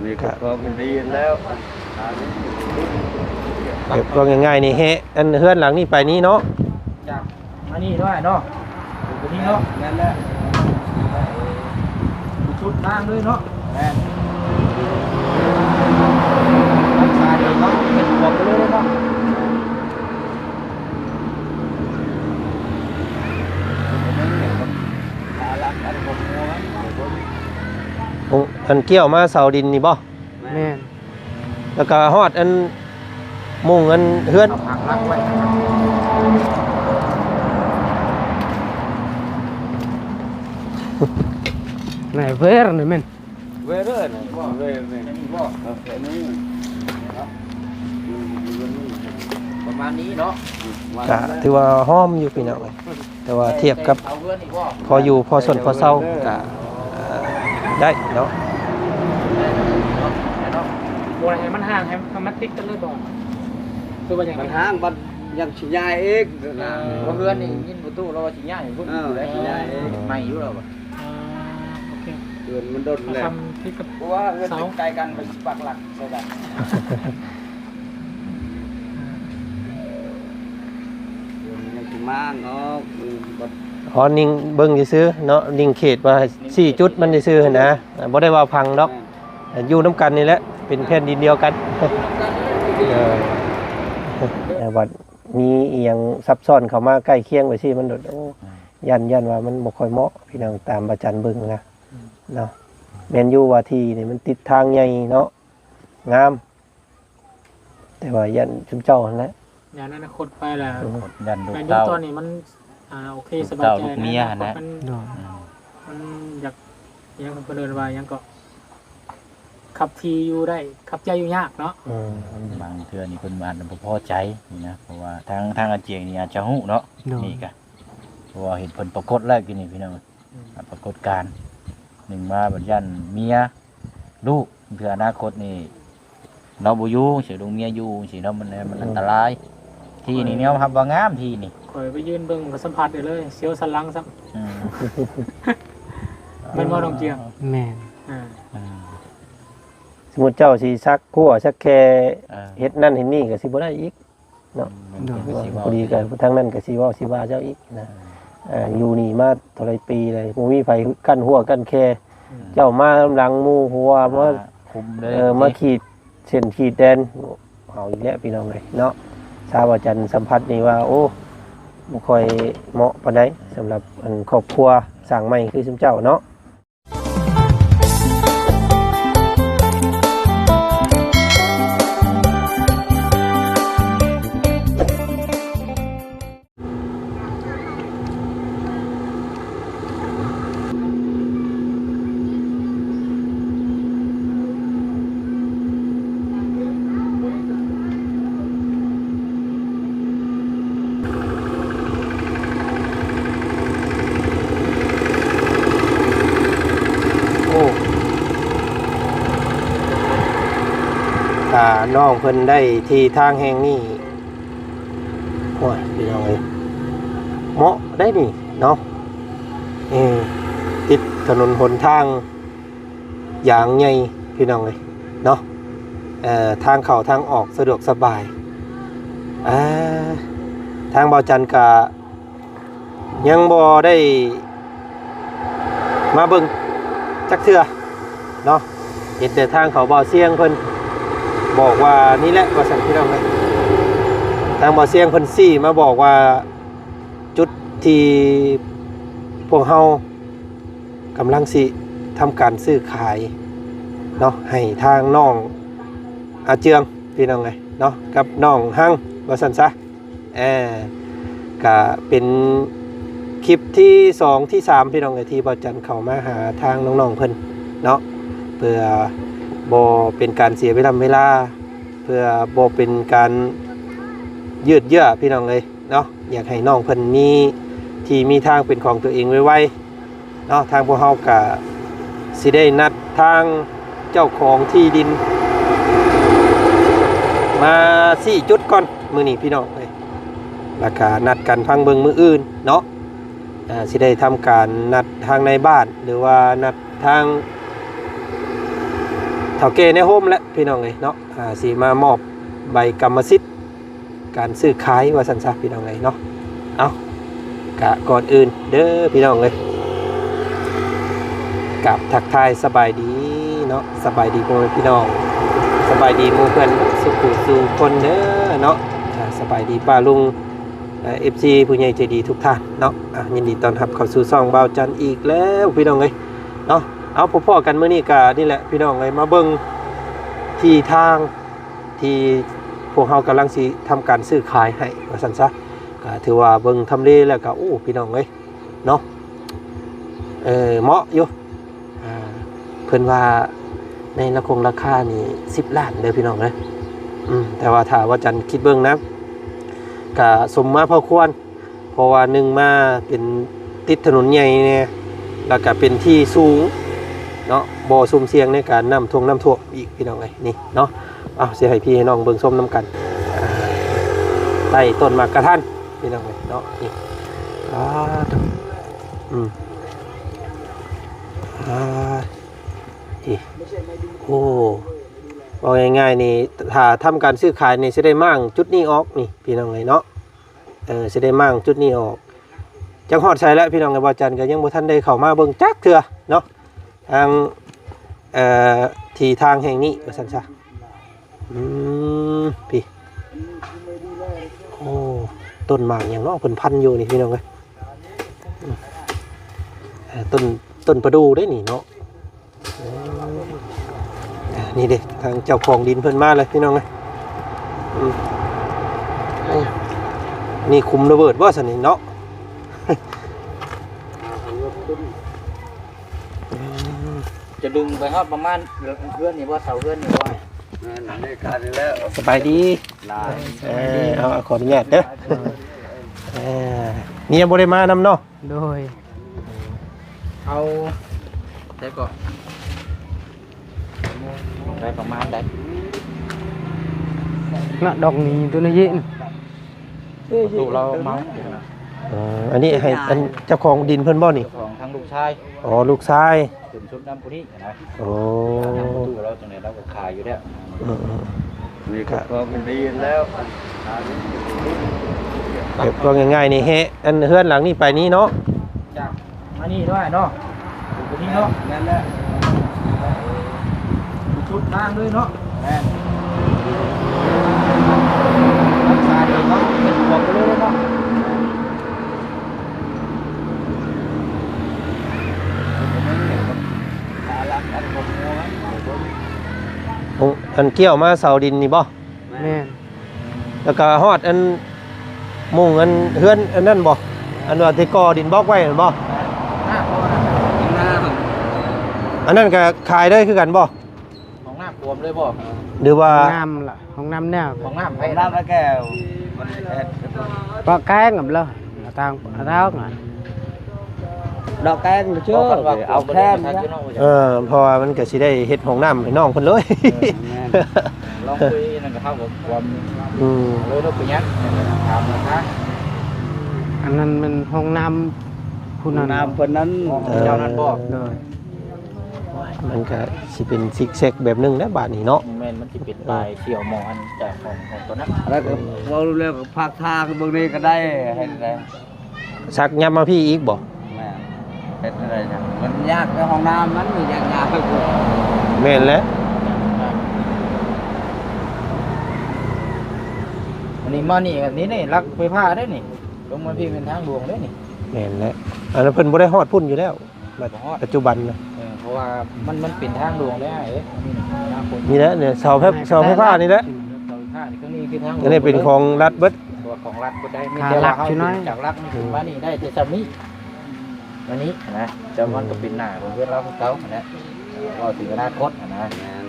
ນີ້ກໍພໍດີແລ້ວ ແບບວ່າງ່າຍໆນີ້ ແຮະ ອັນເຮືອນຫຼັງນີ້ໄປນີ້ເນາະ ຈາກມານີ້ເນາະ ອ້າຍເນາະ ໄປນີ້ເນາະ ແມ່ນແລ້ວ ສຸດທາງເລີຍເນາະ ແມ່ນ ຮັກສາດີເນາະ ເປັນບວກໄປເລີຍເນາະ. ໂອ້ ອັນກ່ຽວມາເສົາດິນນີ້ບໍ່? ແມ່ນ ແລ້ວກໍຮອດອັນມຸງອັນເຮືອນ ເອົາຜັກລັກໄວ້ ນາຍເວີນແມ່ນ ເວເດີນະ ເວເດີນະ ອັນນີ້ບໍ່ ເອີ ອັນນີ້ ປະມານນີ້ເນາະ ກະຖືວ່າຫອມຢູ່ພີ່ນ້ອງເອີຍ ແຕ່ວ່າທຽບກັບ ເອົາເຮືອນນີ້ບໍ່ ພໍຢູ່ພໍຊົນພໍເຊົາກະ ເອີ ໄດ້ເນາະ ບໍ່ໄດ້ໃຫ້ມັນຫ່າງ ໃຫ້ມັນຕິດກັນເລີຍບໍ່ ຄືວ່າຫຍັງ ມັນຫ່າງ ບັດຍັງຊິຍ້າຍອີກນະ ເອີ ເພາະເຮືອນນີ້ຍິນປະຕູລາວວ່າຊິຍ້າຍພຸ້ນ ເອີ ຊິຍ້າຍອີກ ໃໝ່ຢູ່ແລ້ວ ອ່າ ໂອເຄ ເຮືອນມັນດົນແລ້ວ ເອົາຊ່ຳຕິດກັບ ເພາະວ່າເຮືອນຕິດໃກ້ກັນ ມັນຊິປັກຫຼັກໃສ່ກັນ ເຮືອນມັນຍັງຊິມ້າງອອກ ອືມ ບໍ່ ອໍ ນິ່ງເບິ່ງຊື່ໆເນາະ ນິ່ງເຂດວ່າຊີ້ຈຸດມັນຊື່ໆຫັ້ນນະ ອ່າ ບໍ່ໄດ້ວ່າພັງດອກ ແມ່ນ ຢູ່ນຳກັນນີ້ແຫຼະ ເປັນແຜ່ນດິນດຽວກັນ ເອີ ແຕ່ວ່າມີອີ່ຫຍັງຊັບຊ້ອນເຂົ້າມາໃກ້ຄຽງໄປຊີ້ ມັນໂດດ ໂອ້ ຢ້ານ ຢ້ານວ່າມັນບໍ່ຄ່ອຍເໝາະ ພີ່ນ້ອງ ຕາມອາຈານເບິ່ງນະ ເນາະ ແມ່ນຢູ່ວ່າທີ່ນີ້ມັນຕິດທາງໃຫຍ່ເນາະ ງາມ ແຕ່ວ່າຢ້ານຊຸມເຈົ້າຫັ້ນແຫຼະ ຢ້ານອະນາຄົດໄປລະ ຢ້ານລູກເຕົ້າ ຕອນນີ້ມັນ ອ່າ ໂອເຄ ລູກເຕົ້າ ສະບາຍໃຈ ລູກເມຍຫັ້ນແຫຼະ ອະນາຄົດມັນ ອືມ ມັນຢາກ ຫຍັງເພິ່ນເອີ້ນວ່າຫຍັງເກາະ ຂັບທີ່ຢູ່ໄດ້ ຂັບໃຈຢູ່ຍາກເນາະ ອືມ ບາງເທື່ອນີ້ເພິ່ນອາດບໍ່ພໍໃຈນີ້ນະ ເພາະວ່າທາງ ທາງອາຈຽງນີ້ອາດຈະຮູ້ເນາະ ນີ້ກະ ເພາະວ່າເຫັນເພິ່ນປາກົດແລ້ວກີ້ນີ້ພີ່ນ້ອງ ອືມ ປາກົດການ ໜຶ່ງມາບັດຢ້ານເມຍ ລູກ ເທື່ອອະນາຄົດນີ້ ລາວບໍ່ຢູ່ ຊິລູກເມຍຢູ່ ຊິເນາະ ມັນ ມັນອັນຕະລາຍ ທີ່ນີ້ຍອມຮັບວ່າງາມ ທີ່ນີ້ ຂ້ອຍໄປຢືນເບິ່ງກໍສຳຜັດໄດ້ເລີຍ ສຽວສັນຫຼັງຊ້ຳ ອືມ ແມ່ນບໍ່ ນ້ອງຈຽງ? ແມ່ນ ອ່າ ອືມ ສົມມຸດເຈົ້າຊິສັກຂົວສັກແຂ້ ເອີ ເຮັດນັ້ນເຮັດນີ້ກໍຊິບໍ່ໄດ້ອີກ ເນາະ ອືມ ໂດຍ ພໍດີກໍທາງນັ້ນກໍຊິເວົ້າຊິວ່າເຈົ້າອີກນະ ເອີ ເອີ ຢູ່ນີ້ມາເທົ່າໃດປີແລ້ວ ບໍ່ມີໃຜກັ້ນຮົ້ວກັ້ນແຄ ອືມ ເຈົ້າມານຳຫຼັງໝູ່ຫົວ ມາຄຸມເລີຍ ເອີ ມາຂີດເສັ້ນຂີດແດນ ເອົາອີກແລ້ວພີ່ນ້ອງເອີຍເນາະ ຊາວອາຈານສຳຜັດນີ້ວ່າ ໂອ້ ບໍ່ຄ່ອຍເໝາະປານໃດ ສຳລັບອັນຄອບຄົວສ້າງໃໝ່ຄືຊຸມເຈົ້າເນາະ. ໂອ້ ຖ້ານ້ອງເພິ່ນໄດ້ທີ່ທາງແຫ່ງນີ້ ໂອ້ຍ ພີ່ນ້ອງເອີຍ ເໝາະໄດ໋ນີ້ເນາະ ເອີ ຕິດຖະໜົນຫົນທາງ ຢາງໃຫຍ່ພີ່ນ້ອງເອີຍເນາະ ເອີ ທາງເຂົ້າທາງອອກສະດວກສະບາຍ ອ່າ ທາງບ່າວຈັນກະຍັງບໍ່ໄດ້ມາເບິ່ງຈັກເທື່ອເນາະ ເຫັນແຕ່ທາງເຂົາບ່າວຊຽງເພິ່ນບອກວ່ານີ້ແຫຼະວ່າຊັ້ນພີ່ນ້ອງເອີຍ ທາງບ່າວຊຽງເພິ່ນຊີ້ມາບອກວ່າ ຈຸດທີ່ພວກເຮົາກຳລັງຊິທຳການຊື້ຂາຍເນາະ ໃຫ້ທາງນ້ອງອາເຈືອງ ພີ່ນ້ອງເອີຍເນາະ ກັບນ້ອງຮັງ ວ່າຊັ້ນຊະ ເອີ ກະເປັນຄລິບທີສອງທີສາມ ພີ່ນ້ອງເອີຍ ທີ່ບ່າວຈັນເຂົ້າມາຫາທາງນ້ອງໆເພິ່ນເນາະ ເພື່ອບໍ່ເປັນການເສຍເວລາ ເວລາ ເພື່ອບໍ່ເປັນການຍືດເຍື້ອ ພີ່ນ້ອງເອີຍ ເນາະ ຢາກໃຫ້ນ້ອງເພິ່ນມີທີ່ມີທາງເປັນຂອງຕົວເອງໄວໆເນາະ ທາງພວກເຮົາກະຊິໄດ້ນັດທາງເຈົ້າຂອງທີ່ດິນມາຊີ້ຈຸດກ່ອນມື້ນີ້ພີ່ນ້ອງເອີຍ ແລ້ວກະນັດກັນຟັງເບິ່ງມື້ອື່ນເນາະ ອ່າ ຊິໄດ້ທຳການນັດທາງນາຍບ້ານ ຫຼືວ່ານັດທາງ ເຖົ້າແກ່ໃນໂຮມແຫຼະພີ່ນ້ອງເອີຍເນາະ ອ່າ ຊິມາມອບໃບກຳມະສິດການຊື້ຂາຍວ່າຊັ້ນຊະພີ່ນ້ອງເອີຍເນາະ. ເອົ້າ ກະກ່ອນອື່ນເດີພີ່ນ້ອງເອີຍ ກາບທັກທາຍສະບາຍດີເນາະ ສະບາຍດີພໍ່ແມ່ພີ່ນ້ອງ ສະບາຍດີໝູ່ເພື່ອນເບິດສູ່ຜູ້ສູ່ຄົນເດີເນາະ. ອ່າ ສະບາຍດີປ້າລຸງ ເອີ ເອັຟຊີ ຜູ້ໃຫຍ່ໃຈດີທຸກທ່ານເນາະ. ອ່າ ຍິນດີຕ້ອນຮັບເຂົ້າສູ່ຊ່ອງບ່າວຈັນອີກແລ້ວພີ່ນ້ອງເອີຍເນາະ. ເອົາ ພໍ້ກັນມື້ນີ້ກະນີ້ແຫຼະພີ່ນ້ອງເອີຍ ມາເບິ່ງທີ່ທາງທີ່ພວກເຮົາກຳລັງຊິທຳການຊື້ຂາຍໃຫ້ວ່າຊັ້ນຊະ. ກະຖືວ່າເບິ່ງທຳເລແລ້ວກະ ໂອ້ ພີ່ນ້ອງເອີຍເນາະ ເອີ ເໝາະຢູ່. ອ່າ ເພິ່ນວ່າໃນລະຄົງລາຄານີ້ສິບລ້ານເດີພີ່ນ້ອງເອີຍ. ອືມ ແຕ່ວ່າຖ້າວ່າຈັນຄິດເບິ່ງນະ ກະສົມມາພໍຄວນ ເພາະວ່າໜຶ່ງມາເປັນຕິດຖະໜົນໃຫຍ່ແດ່ ແລ້ວກະເປັນທີ່ສູງເນາະ ບໍ່ສຸ່ມສ່ຽງໃນການນ້ຳທົ່ງນ້ຳຖ້ວມອີກພີ່ນ້ອງເອີຍ ນີ້ເນາະ. ເອົາ ຊິໃຫ້ພີ່ໃຫ້ນ້ອງເບິ່ງຊົມນຳກັນ ອ່າ ໃຕ້ຕົ້ນໝາກກະທັນພີ່ນ້ອງເອີຍເນາະ ນີ້. ອ່າ ອືມ ອ່າ ນີ້ ໂອ້ ເວົ້າງ່າຍໆນີ້ ຖ້າທຳການຊື້ຂາຍນີ້ ຊິໄດ້ມ້າງຈຸດນີ້ອອກນີ້ພີ່ນ້ອງເອີຍເນາະ. ເອີ ຊິໄດ້ມ້າງຈຸດນີ້ອອກ. ຈັກຮອດໃສແລ້ວພີ່ນ້ອງເອີຍ ບ່າວຈັນກໍຍັງບໍ່ທັນໄດ້ເຂົ້າມາເບິ່ງຈັກເທື່ອເນາະ ທາງ ເອີ ທີ່ທາງແຫ່ງນີ້ວ່າຊັ້ນຊະ. ອືມ ພີ້ ໂອ້ ຕົ້ນໝາກຫຍັງເນາະ ເພິ່ນພັນຢູ່ນີ້ພີ່ນ້ອງເອີຍ. ອືມ ເອີ ຕົ້ນ ຕົ້ນປະດູ່ເດ້ນີ້ເນາະ. ໂອ້ ນີ້ເດ້ ທາງເຈົ້າຂອງດິນເພິ່ນມາເລີຍພີ່ນ້ອງເອີຍ. ອືມ ໂອ້ ນີ້ຂຸມລະເບີດບໍ່ຊັ້ນນີ້ເນາະ? ອືມ ຈະດຶງໄປຮອດປະມານເຮືອນນີ້ບໍ່ ເສົາເຮືອນນີ້ບໍ່? ແມ່ນ ອັນນີ້ການນີ້ແຫຼະ. ສະບາຍດີ. ເອີ ເອົາ ຂໍອະນຸຍາດເດີ. ເອີ ເມຍບໍ່ໄດ້ມານຳເນາະ? ໂດຍ ເອົາ ໃສ່ເກາະ ໄດ້ປະມານໃດ? ນະ ດອກນີ້ຕົວນີ້ເຢັນ ປະຕູລາວເມົາ. ເອີ ອັນນີ້ໃຫ້ ອັນເຈົ້າຂອງດິນເພິ່ນບໍ່ນີ້? ເຈົ້າຂອງທາງລູກຊາຍ. ອໍ ລູກຊາຍ ຂຶ້ນຊຸດນຳຜູ້ນີ້ນະ. ໂອ້ ທາງປະຕູລາວຈັ່ງໃດລາວກໍຂາຍຢູ່ແລ້ວ. ເອີໆ ນີ້ກໍພໍເປັນດີແລ້ວ ແບບເວົ້າງ່າຍໆນີ້ ແຮະ ອັນເຮືອນຫຼັງນີ້ໄປນີ້ເນາະ ຈາກມານີ້ເນາະ ເນາະ ຢູ່ນີ້ເນາະ. ແມ່ນແຫຼະ ສຸດທາງເລີຍເນາະ. ແມ່ນ ຮັກສາດີເນາະ ເປັນຂອງເລີຍເນາະ. ໂອ້ ອັນກ່ຽວມາເສົາດິນນີ້ບໍ່? ແມ່ນ ແລ້ວກໍຮອດອັນມຸງອັນເຮືອນອັນນັ້ນບໍ່? ອັນວ່າທີ່ກໍ່ດິນບລັອກໄວ້ນັ້ນບໍ່? ອັນນັ້ນກໍຂາຍໄດ້ຄືກັນບໍ່? ຫ້ອງນ້ຳກວມເລີຍບໍ່? ຫຼືວ່າ ຫ້ອງນ້ຳລະ ຫ້ອງນ້ຳແນວ ຫ້ອງນ້ຳໃຜ? ຫ້ອງນ້ຳລະແກ້ວ ມັນເຮັດ ປະແກງກັບລະ ທາງ ທາງ ດອກແກງເຊີ ເອົາແຄມ. ເອີ ເພາະວ່າມັນກໍຊິໄດ້ເຮັດຫ້ອງນ້ຳໃຫ້ນ້ອງເພິ່ນເລີຍ. ເອີ ແມ່ນ ລອງຄຸຍນັ້ນກໍເຮົາກໍຄວາມ ອືມ ເລີຍເນາະ ໄປຍັງ ຖາມລາຄາ. ອັນນັ້ນແມ່ນຫ້ອງນ້ຳຜູ້ນັ້ນ ຫ້ອງນ້ຳເພິ່ນນັ້ນ ເອີ ເຈົ້ານັ້ນບໍ່? ໂດຍ ມັນກໍຊິເປັນຊິກແຊັກແບບໜຶ່ງແຫຼະບາດນີ້ເນາະ. ແມ່ນ ມັນຊິເປັນປາຍສ່ຽວໝໍອັນຈາກຂອງ ຂອງຕົວນັ້ນ. ແລ້ວກໍເວົ້າແລ້ວກໍພາກທາງເບິ່ງນີ້ກໍໄດ້ ເຮັດໄດ້ ສັກຍັບມາພີ້ອີກບໍ່? ແມ່ນ ເຮັດໄດ້ນະ ມັນຍາກແຕ່ຫ້ອງນ້ຳມັນ ມັນຍາກຍາກ. ແມ່ນແຫຼະ ອັນນີ້ມານີ້ ອັນນີ້ນີ້ຫຼັກໄຟຟ້າເດ້ນີ້ ລົງມາພີ້ແມ່ນທາງຫຼວງເດ້ນີ້. ແມ່ນແຫຼະ ອັນນັ້ນເພິ່ນບໍ່ໄດ້ຮອດພຸ້ນຢູ່ແລ້ວ ປັດ ບໍ່ຮອດ ປັດຈຸບັນນະ. ເອີ ເພາະວ່າມັນ ມັນເປັນທາງຫຼວງແລ້ວ ເອີ ນີ້ນະ ນີ້ແຫຼະ ເສົາໄຟ ເສົາໄຟຟ້ານີ້ແຫຼະ. ອືມ ເສົາໄຟຟ້ານີ້ ຂ້າງນີ້ຄືທາງຫຼວງ ອັນນີ້ເປັນຂອງລັດເບິດ ເພາະວ່າຂອງລັດບໍ່ໄດ້ ມີແຕ່ວ່າເຮົາຈາກຫຼັກນີ້ຂຶ້ນມານີ້ໄດ້ແຕ່ຊ່ຳນີ້ ອັນນີ້ນະ. ແຕ່ມັນກໍເປັນໜ້າຂອງເຮືອນລາວຄືເກົ່າຫັ້ນແຫຼະ ເວົ້າເຖິງອະນາຄົດຫັ້ນນະ. ແມ່ນ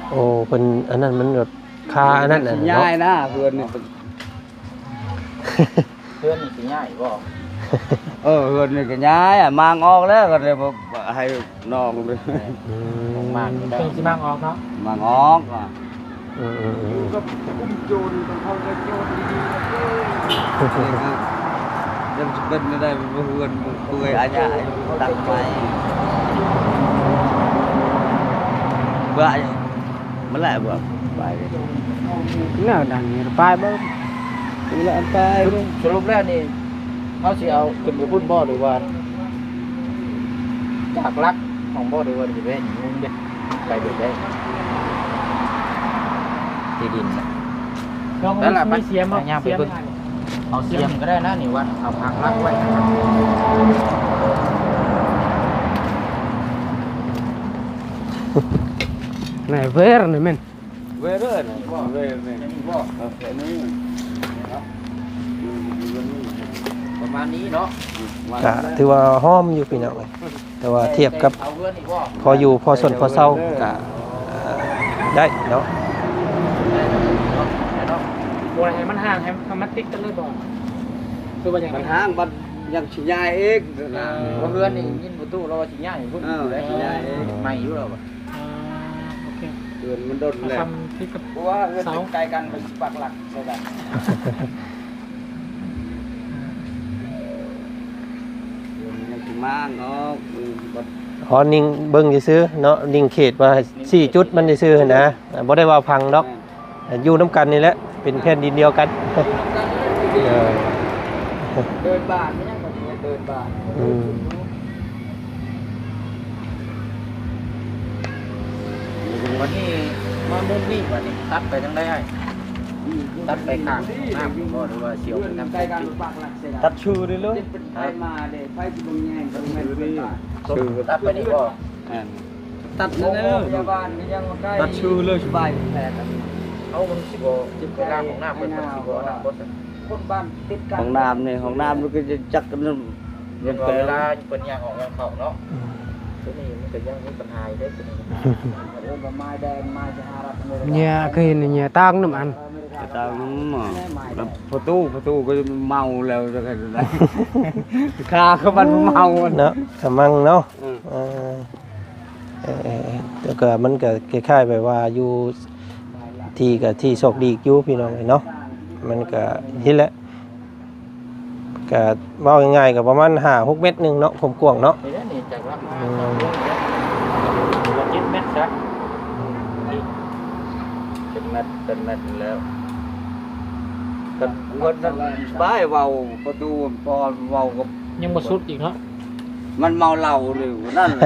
ໂອ້ ເພິ່ນອັນນັ້ນມັນແບບ ຄາອັນນັ້ນນະ ຊິຍ້າຍນະ ເຮືອນນີ້ ເຮືອນນີ້ຊິຍ້າຍບໍ່? ເອີ ເຮືອນນີ້ກໍຍ້າຍ ອະ ມ້າງອອກແລ້ວ ກໍໄດ້ໃຫ້ນ້ອງເລີຍ. ອືມ ມ້າງນີ້ໄດ້ ເພິ່ນຊິມ້າງອອກເນາະ ມ້າງອອກ. ອືມໆໆ ຢູ່ກັບກຸ່ມໂຈນ ຕ້ອງເຂົ້າໃຈໂຈນດີໆ ເອີ ຈະເປັນໄດ້ ເຮືອນເປື່ອຍອາຍະ ຕັ້ງໃໝ່. ວ່າມັນແຫຼະບໍ່ໄປ ແນວນັ້ນໄປເບິ່ງ ລະໄປ ສະຫຼຸບແລ້ວນີ້ ເຮົາຊິເອົາຂຶ້ນໄປພຸ້ນບໍ່ ຫຼືວ່າຈາກຫຼັກຂອງບໍ່ ຫຼືວ່າຊິໄປງຸ້ມເດ້ ໄປເບິ່ງໄດ້ ທີ່ດິນນະ ລອງ ແລ້ວລະ ມີສຽມບໍ່ ໄປ ສຽມ ເອົາສຽມກໍໄດ້ນະ ນີ້ວ່າເອົາພັງລັກໄວ້ ໃນເວຣນີ້ແມ່ນ ເວຣນີ້ບໍ່ ເວຣນີ້ບໍ່ ເອີ ອັນນີ້ ປະມານນີ້ເນາະ ກະຖືວ່າຫອມຢູ່ພີ່ນ້ອງເອີຍ ແຕ່ວ່າທຽບກັບພໍຢູ່ພໍຊົນພໍເຊົາກະ ເອີ ໄດ້ເນາະ ບໍ່ໃຫ້ມັນຫ່າງ ໃຫ້ມັນຕິດກັນເລີຍບໍ່ ຄືວ່າຈັ່ງໃດ ມັນຫ່າງ ບັດຍັງຊິຍ້າຍອີກ ເອີ ເຮືອນນີ້ຍິນປະຕູລາວວ່າຊິຍ້າຍພຸ້ນ ເອີ ຊິຍ້າຍອີກ ໃໝ່ຢູ່ລາວວ່າ ອ່າ ໂອເຄ ເຮືອນມັນດົນແລ້ວ ເອົາຊຳທີ່ກັບ ເພາະວ່າເຮືອນຕິດໃກ້ກັນ ມັນຊິປັກຫຼັກໃສ່ກັນ ເຮືອນມັນຊິມ້າງອອກ ມັນບໍ່ ຂໍນິ່ງເບິ່ງຊື່ໆເນາະ ນິ່ງເຂດວ່າຊີ້ຈຸດມັນຊື່ໆຫັ້ນນະ ບໍ່ໄດ້ວ່າພັງດອກ ແມ່ນ ຢູ່ນຳກັນນີ້ແຫຼະ ເປັນແຜ່ນດິນດຽວກັນ ເດີນບ້ານ ເດີນບ້ານ ອືມ ບັດນີ້ມາມຸມນີ້ ບັດນີ້ຕັດໄປທາງໃດອ້າຍ? ຕັດໄປຂ້າງຫ້ອງນ້ຳບໍ່ ຫຼືວ່າຊິເອົາໄປທາງ ຕັດຊື່ນີ້ເລີຍ ຮະ? ຕັດໄປນີ້ບໍ່? ແມ່ນ ຕັດນັ້ນເລີຍ ຕັດຊື່ເລີຍ ເອົາ ມັນຊິບໍ່ ເວລາຫ້ອງນ້ຳເພິ່ນ ມັນຊິບໍ່ອັນນັ້ນບໍ່ຊັ້ນ? ຫ້ອງນ້ຳນີ້ ຫ້ອງນ້ຳມັນກໍຈະຈັກກັນ ເວລາເພິ່ນຍ່າງອອກຍ່າງເຂົ້າເນາະ ອືມ ຕົວນີ້ມັນກໍຍັງມີບັນຫາຢູ່ເດ້ ຕົວນີ້ ເອີ ມາແດນ ມາສະຫະລັດອາເມລິກາ ເຍ ຄືເຫັນເຍ ຕາງນຳອັນ ຕາງນຳ ປະຕູ ປະຕູກໍເມົາແລ້ວ ຄາກໍມັນເມົາເນາະ ກະມັງເນາະ ອືມ ເອີ ເອີ ເອີ ແຕ່ກໍມັນກໍຄ້າຍໆແບບວ່າຢູ່ທີ່ກໍທີ່ຊອກຫຼີກຢູ່ພີ່ນ້ອງເອີຍເນາະ ມັນກໍເຫັນແຫຼະ ກໍເວົ້າງ່າຍໆກໍປະມານຫ້າຫົກແມັດໜຶ່ງເນາະ ຄວາມກວ້າງເນາະ ນີ້ແຫຼະ ນີ້ຈາກຫຼັກມາ ອືມ ເຈັດແມັດຊະ ນີ້ເຈັດແມັດ ແປດແມັດແລ້ວ ກໍເພິ່ນນັ້ນບາຍເວົ້າປະຕູ ພໍເວົ້າກໍຍັງບໍ່ສຸດອີກເນາະ ມັນເມົາເຫຼົ້າຢູ່ນັ້ນແຫຼະ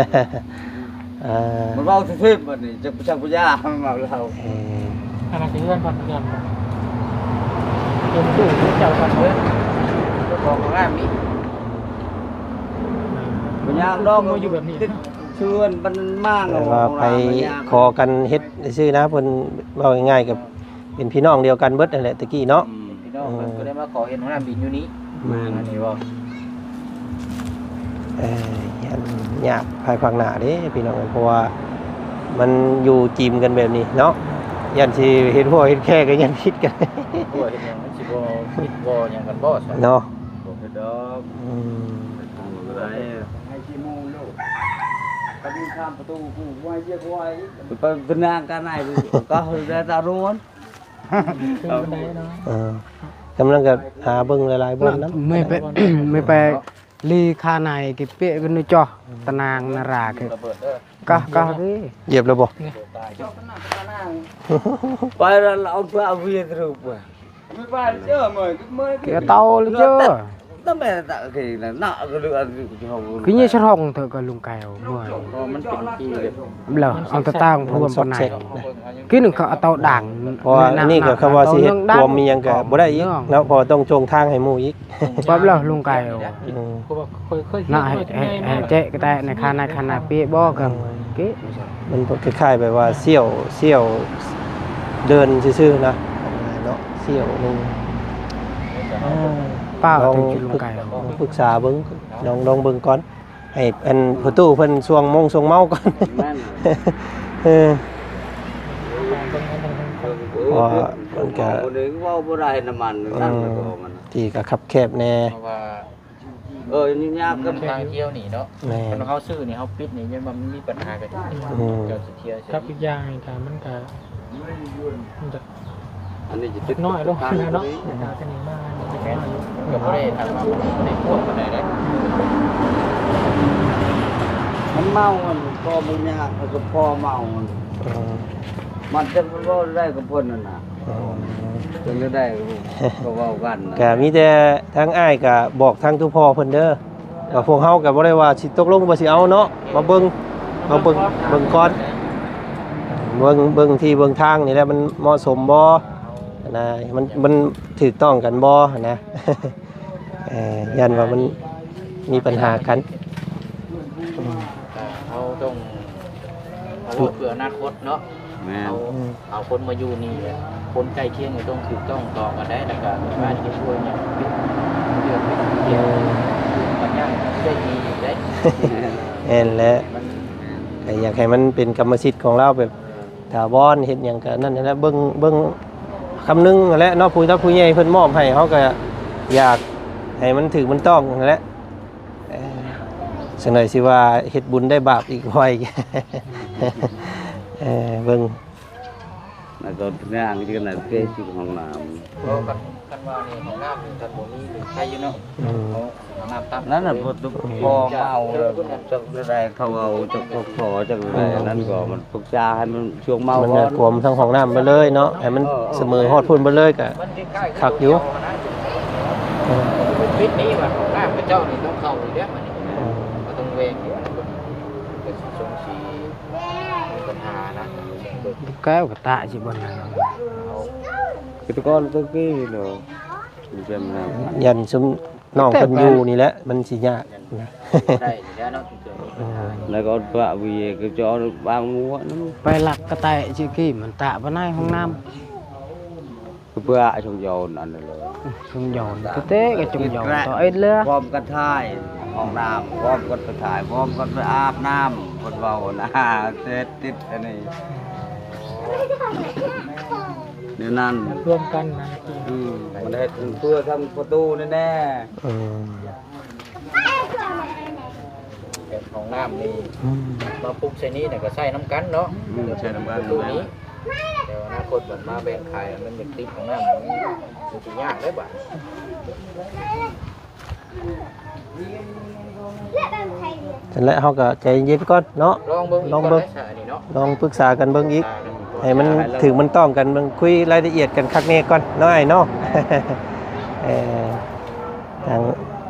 ເອີ ມັນເວົ້າຊື່ໆ ບັດນີ້ຈັກ ຈັກພະຍາມັນເມົາເຫຼົ້າ ເອີ ອັນນັ້ນຄືເຮືອນເພິ່ນ ເຮືອນເພິ່ນ ເຮືອນຕູ້ເຈົ້າເພິ່ນ ເຮືອນເຈົ້າຂອງງາມນີ້ ພະຍາດອກ ມາຢູ່ແບບນີ້ ເຮືອນມັນມາ ແຕ່ວ່າໃຜຂໍກັນເຮັດຊື່ໆນະ ເພິ່ນເວົ້າງ່າຍໆກໍ ເປັນພີ່ນ້ອງດຽວກັນເບິດຫັ້ນແຫຼະແຕ່ກີ້ເນາະ ອືມ ເປັນພີ່ນ້ອງ ເອີ ເພິ່ນກໍໄດ້ມາຂໍເຮັດຫ້ອງນ້ຳດິນຢູ່ນີ້ ແມ່ນ ອັນນີ້ບໍ່ ເອີ ຢ້ານຍາກພາຍພາກໜ້າເດ້ພີ່ນ້ອງ ເພາະວ່າມັນຢູ່ຈີມກັນແບບນີ້ເນາະ ຢ້ານຊິເຮັດຮົ້ວເຮັດແຄກໍຢ້ານຜິດກັນ ຮົ້ວເຮັດຫຍັງມັນຊິບໍ່ຜິດບໍ່ຫຍັງກັນບໍ່ ເນາະ ບໍ່ຜິດດອກ ອືມ ເອົາບໍ່ໄດ້ ໃຫ້ຊິໝູ່ໂລດ ກໍມີຂ້າມປະຕູກູ ໄວ້ວຽກໄວ້ ເປັນນາງກັນໄດ້ ກໍໄດ້ຕາຣວນ ເອີ ກຳລັງກໍຫາເບິ່ງຫຼາຍໆບ່ອນນຳ ເມື່ອໄປ ເມື່ອໄປລີຄາໃນກິເປະກັນເຈາະຕະນາງນາລາກະກະກະ ຢຽບແລ້ວບໍ່? ໄປແລ້ວເອົາເພື່ອເອົາເວຍຕຣູບ ກະເຕົາເລີຍເຈີ ຄືນີ້ສະທ້ອງເຖິງກັບລຸງໄກ່ເອົາເມື່ອຍ ມັນເປັນທີ່ແບບ ແລ້ວເອົາຕາຕ່າງພວມປານໃດ ຄືໜຶ່ງເຂົາເອົາເຕົາດ່າງ ເພາະວ່າອັນນີ້ກໍຄຳວ່າຊິເຮັດພວມມີຫຍັງກໍບໍ່ໄດ້ອີກເນາະ ເພາະວ່າຕ້ອງໂຈງທາງໃຫ້ໝູ່ອີກ ປອບແລ້ວລຸງໄກ່ ອືມ ນະ ໃຫ້ ໃຫ້ ໃຫ້ແຈະກະແຕະໃນຄານາຍຄານາຍເປະບໍ່ ກໍເກະ ມັນຄ້າຍໆແບບວ່າສ່ຽວ ສ່ຽວເດີນຊື່ໆນະ ເນາະ ສ່ຽວໜຶ່ງ ປ້າ ລອງ ເຖິງຊິລຸງໄກ່ ລອງປຶກສາເບິ່ງ ລອງ ລອງເບິ່ງກ່ອນ ໃຫ້ອັນພໍ່ຕູ້ເພິ່ນຊ່ວງໂມງຊ່ວງເມົາກ່ອນ ແມ່ນ ເອີ ເພາະວ່າມັນກະ ເວົ້າບໍ່ໄດ້ນຳມັນ ອືມ ທີ່ກະຄັບແຄບແດ່ ເພາະວ່າ ເອີ ຍາກກັບທາງທ່ຽວນີ້ເນາະ ແມ່ນ ຄັນເຮົາຊື້ນີ້ເຮົາປິດນີ້ ຍັງວ່າມັນມີບັນຫາກັນ ອືມ ເຈົ້າຊິທ່ຽວ ກັບອີກຢ່າງນີ້ກະມັນກະ ມັນຈະ ອັນນີ້ຈະຕິດນ້ອຍລົງເນາະ ຈາກນີ້ມາ ມັນຈະນ້ອຍຢູ່ ກໍບໍ່ໄດ້ ຖາມວ່າບໍ່ໄດ້ພວກປານໃດເດ້ ອືມ ມັນເມົາ ມັນກໍບໍ່ຍາກ ມັນກໍພໍເມົາ ມັນ ເອີ ມັນຈະເວົ້າໄດ້ກັບເພິ່ນນັ້ນນະ ເອີ ເປັນໄດ້ກໍເວົ້າກັນນະ ກະມີແຕ່ທາງອ້າຍກະບອກທາງຕົວພໍ່ເພິ່ນເດີ ວ່າພວກເຮົາກໍບໍ່ໄດ້ວ່າຊິຕົກລົງວ່າຊິເອົາເນາະ ມາເບິ່ງ ມາເບິ່ງ ເບິ່ງກ່ອນ ເບິ່ງ ເບິ່ງທີ່ເບິ່ງທາງນີ້ແຫຼະ ມັນເໝາະສົມບໍ່ຫັ້ນນະ ມັນ ມັນຖືກຕ້ອງກັນບໍ່ຫັ້ນນະ ເອີ ຢ້ານວ່າມັນມີບັນຫາກັນ ອືມ ເຮົາຕ້ອງເຮົາເພື່ອອະນາຄົດເນາະ ແມ່ນ ເຮົາ ອືມ ເອົາຄົນມາຢູ່ນີ້ ຄົນໃກ້ຄຽງນີ້ຕ້ອງຖືກຕ້ອງຕໍ່ກັນໄດ້ ແລ້ວກໍ ອືມ ມາເຮັດຊ່ວຍຫຍັງເປັນເລື່ອງເປັນແນວ ອືມ ບັນຍາກໄດ້ດີຢູ່ເດ້ ແມ່ນແຫຼະ ມັນ ກໍຢາກໃຫ້ມັນເປັນກຳມະສິດຂອງລາວແບບຖາວອນ ເຮັດຫຍັງກໍນັ້ນແຫຼະ ເບິ່ງ ເບິ່ງຄຳນຶງຫັ້ນແຫຼະເນາະ ຜູ້ຫຼັກຜູ້ໃຫຍ່ເພິ່ນມອບໃຫ້ ເຮົາກໍຢາກໃຫ້ມັນຖືກມັນຕ້ອງຫັ້ນແຫຼະ ເອີ ສັກໜ້ອຍຊິວ່າເຮັດບຸນໄດ້ບາບອີກໄວ ເອີ ເບິ່ງ ແລ້ວກໍຍ່າງທີ່ຂະໜາດເກຊິຫ້ອງນ້ຳ ບໍ່ ຄັນ ຄັນວ່າໃນຫ້ອງນ້ຳນີ້ ຄັນບໍ່ມີນີ້ໃຄຢູ່ເນາະ ອືມ ເອົາຫ້ອງນ້ຳຕັ້ງ ນັ້ນນະ ບໍ່ຕ້ອງພໍເມົາແລ້ວ ຈັກໄດ້ເຂົາເອົາຈັກພໍຈັກໄດ້ ອືມ ນັ້ນກໍມັນ ປຶກສາໃຫ້ມັນຊ່ວງເມົາ ມັນກວມທັງຫ້ອງນ້ຳໄປເລີຍເນາະ ໃຫ້ມັນ ເອີ ສະເໝີຮອດພຸ້ນໄປເລີຍກະຄັກຢູ່ ເອີ ປິດນີ້ວ່າຫ້ອງນ້ຳເຂົາເຈົ້ານີ້ຕ້ອງເຂົ້າອີກເດ້ ມັນ ເອີ ກໍຕ້ອງແຫວກຢູ່ ກໍຊິຊົງຊິມີບັນຫານະ ແກ້ວກະຕະຊິບໍ່ນະ ເອົາ ແຕ່ກ່ອນແຕ່ກີ້ເນາະ ຢ້ານຊຸມ ນ້ອງເພິ່ນຢູ່ນີ້ແຫຼະ ມັນຊິຍາກນະ ໄດ້ຢູ່ແລ້ວເນາະ ເອີ ແລ້ວກໍວ່າວີກໍຈະວາງໝວກນຳ ໄປລັກກະແຕະຊິກີ້ ມັນຕະປານໃນຫ້ອງນ້ຳ ເພື່ອຊົງຢອນອັນນັ້ນເລີຍ ຊົງຢອນ ເຕະກໍຊົງຢອນ ຕໍ່ເອັດເລີຍ ພ້ອມກັນຖ່າຍຫ້ອງນ້ຳ ພ້ອມກັນໄປຖ່າຍ ພ້ອມກັນໄປອາບນ້ຳ ເພິ່ນເວົ້ານະ ເສດຕິດອັນນີ້ ແນວນັ້ນ ລວມກັນນະ ອືມ ມັນເຮັດເພື່ອທັງປະຕູແນ່ໆ ອືມ ແບບຫ້ອງນ້ຳນີ້ ອືມ ມາປຸກໃສ່ນີ້ນະກໍໃຊ້ນຳກັນເນາະ ອືມ ໃຊ້ນຳກັນ ປະຕູນີ້ ແຕ່ວ່າອະນາຄົດມັນມາແບ່ງຂາຍ ມັນຢາກຕິດຫ້ອງນ້ຳ ມັນ ມັນຊິຍາກເດ້ບາດນີ້ ນັ້ນແຫຼະ ເຮົາກໍໃຈເຢັນກ່ອນເນາະ ລອງເບິ່ງ ລອງເບິ່ງ ອີກກ່ອນໄດ້ຊະອັນນີ້ເນາະ ລອງປຶກສາກັນເບິ່ງອີກ ໃຫ້ມັນຖືກມັນຕ້ອງກັນ ເບິ່ງ ຄຸຍລາຍລະອຽດກັນຄັກແນ່ກ່ອນເນາະອ້າຍເນາະ ເອີ ທາງ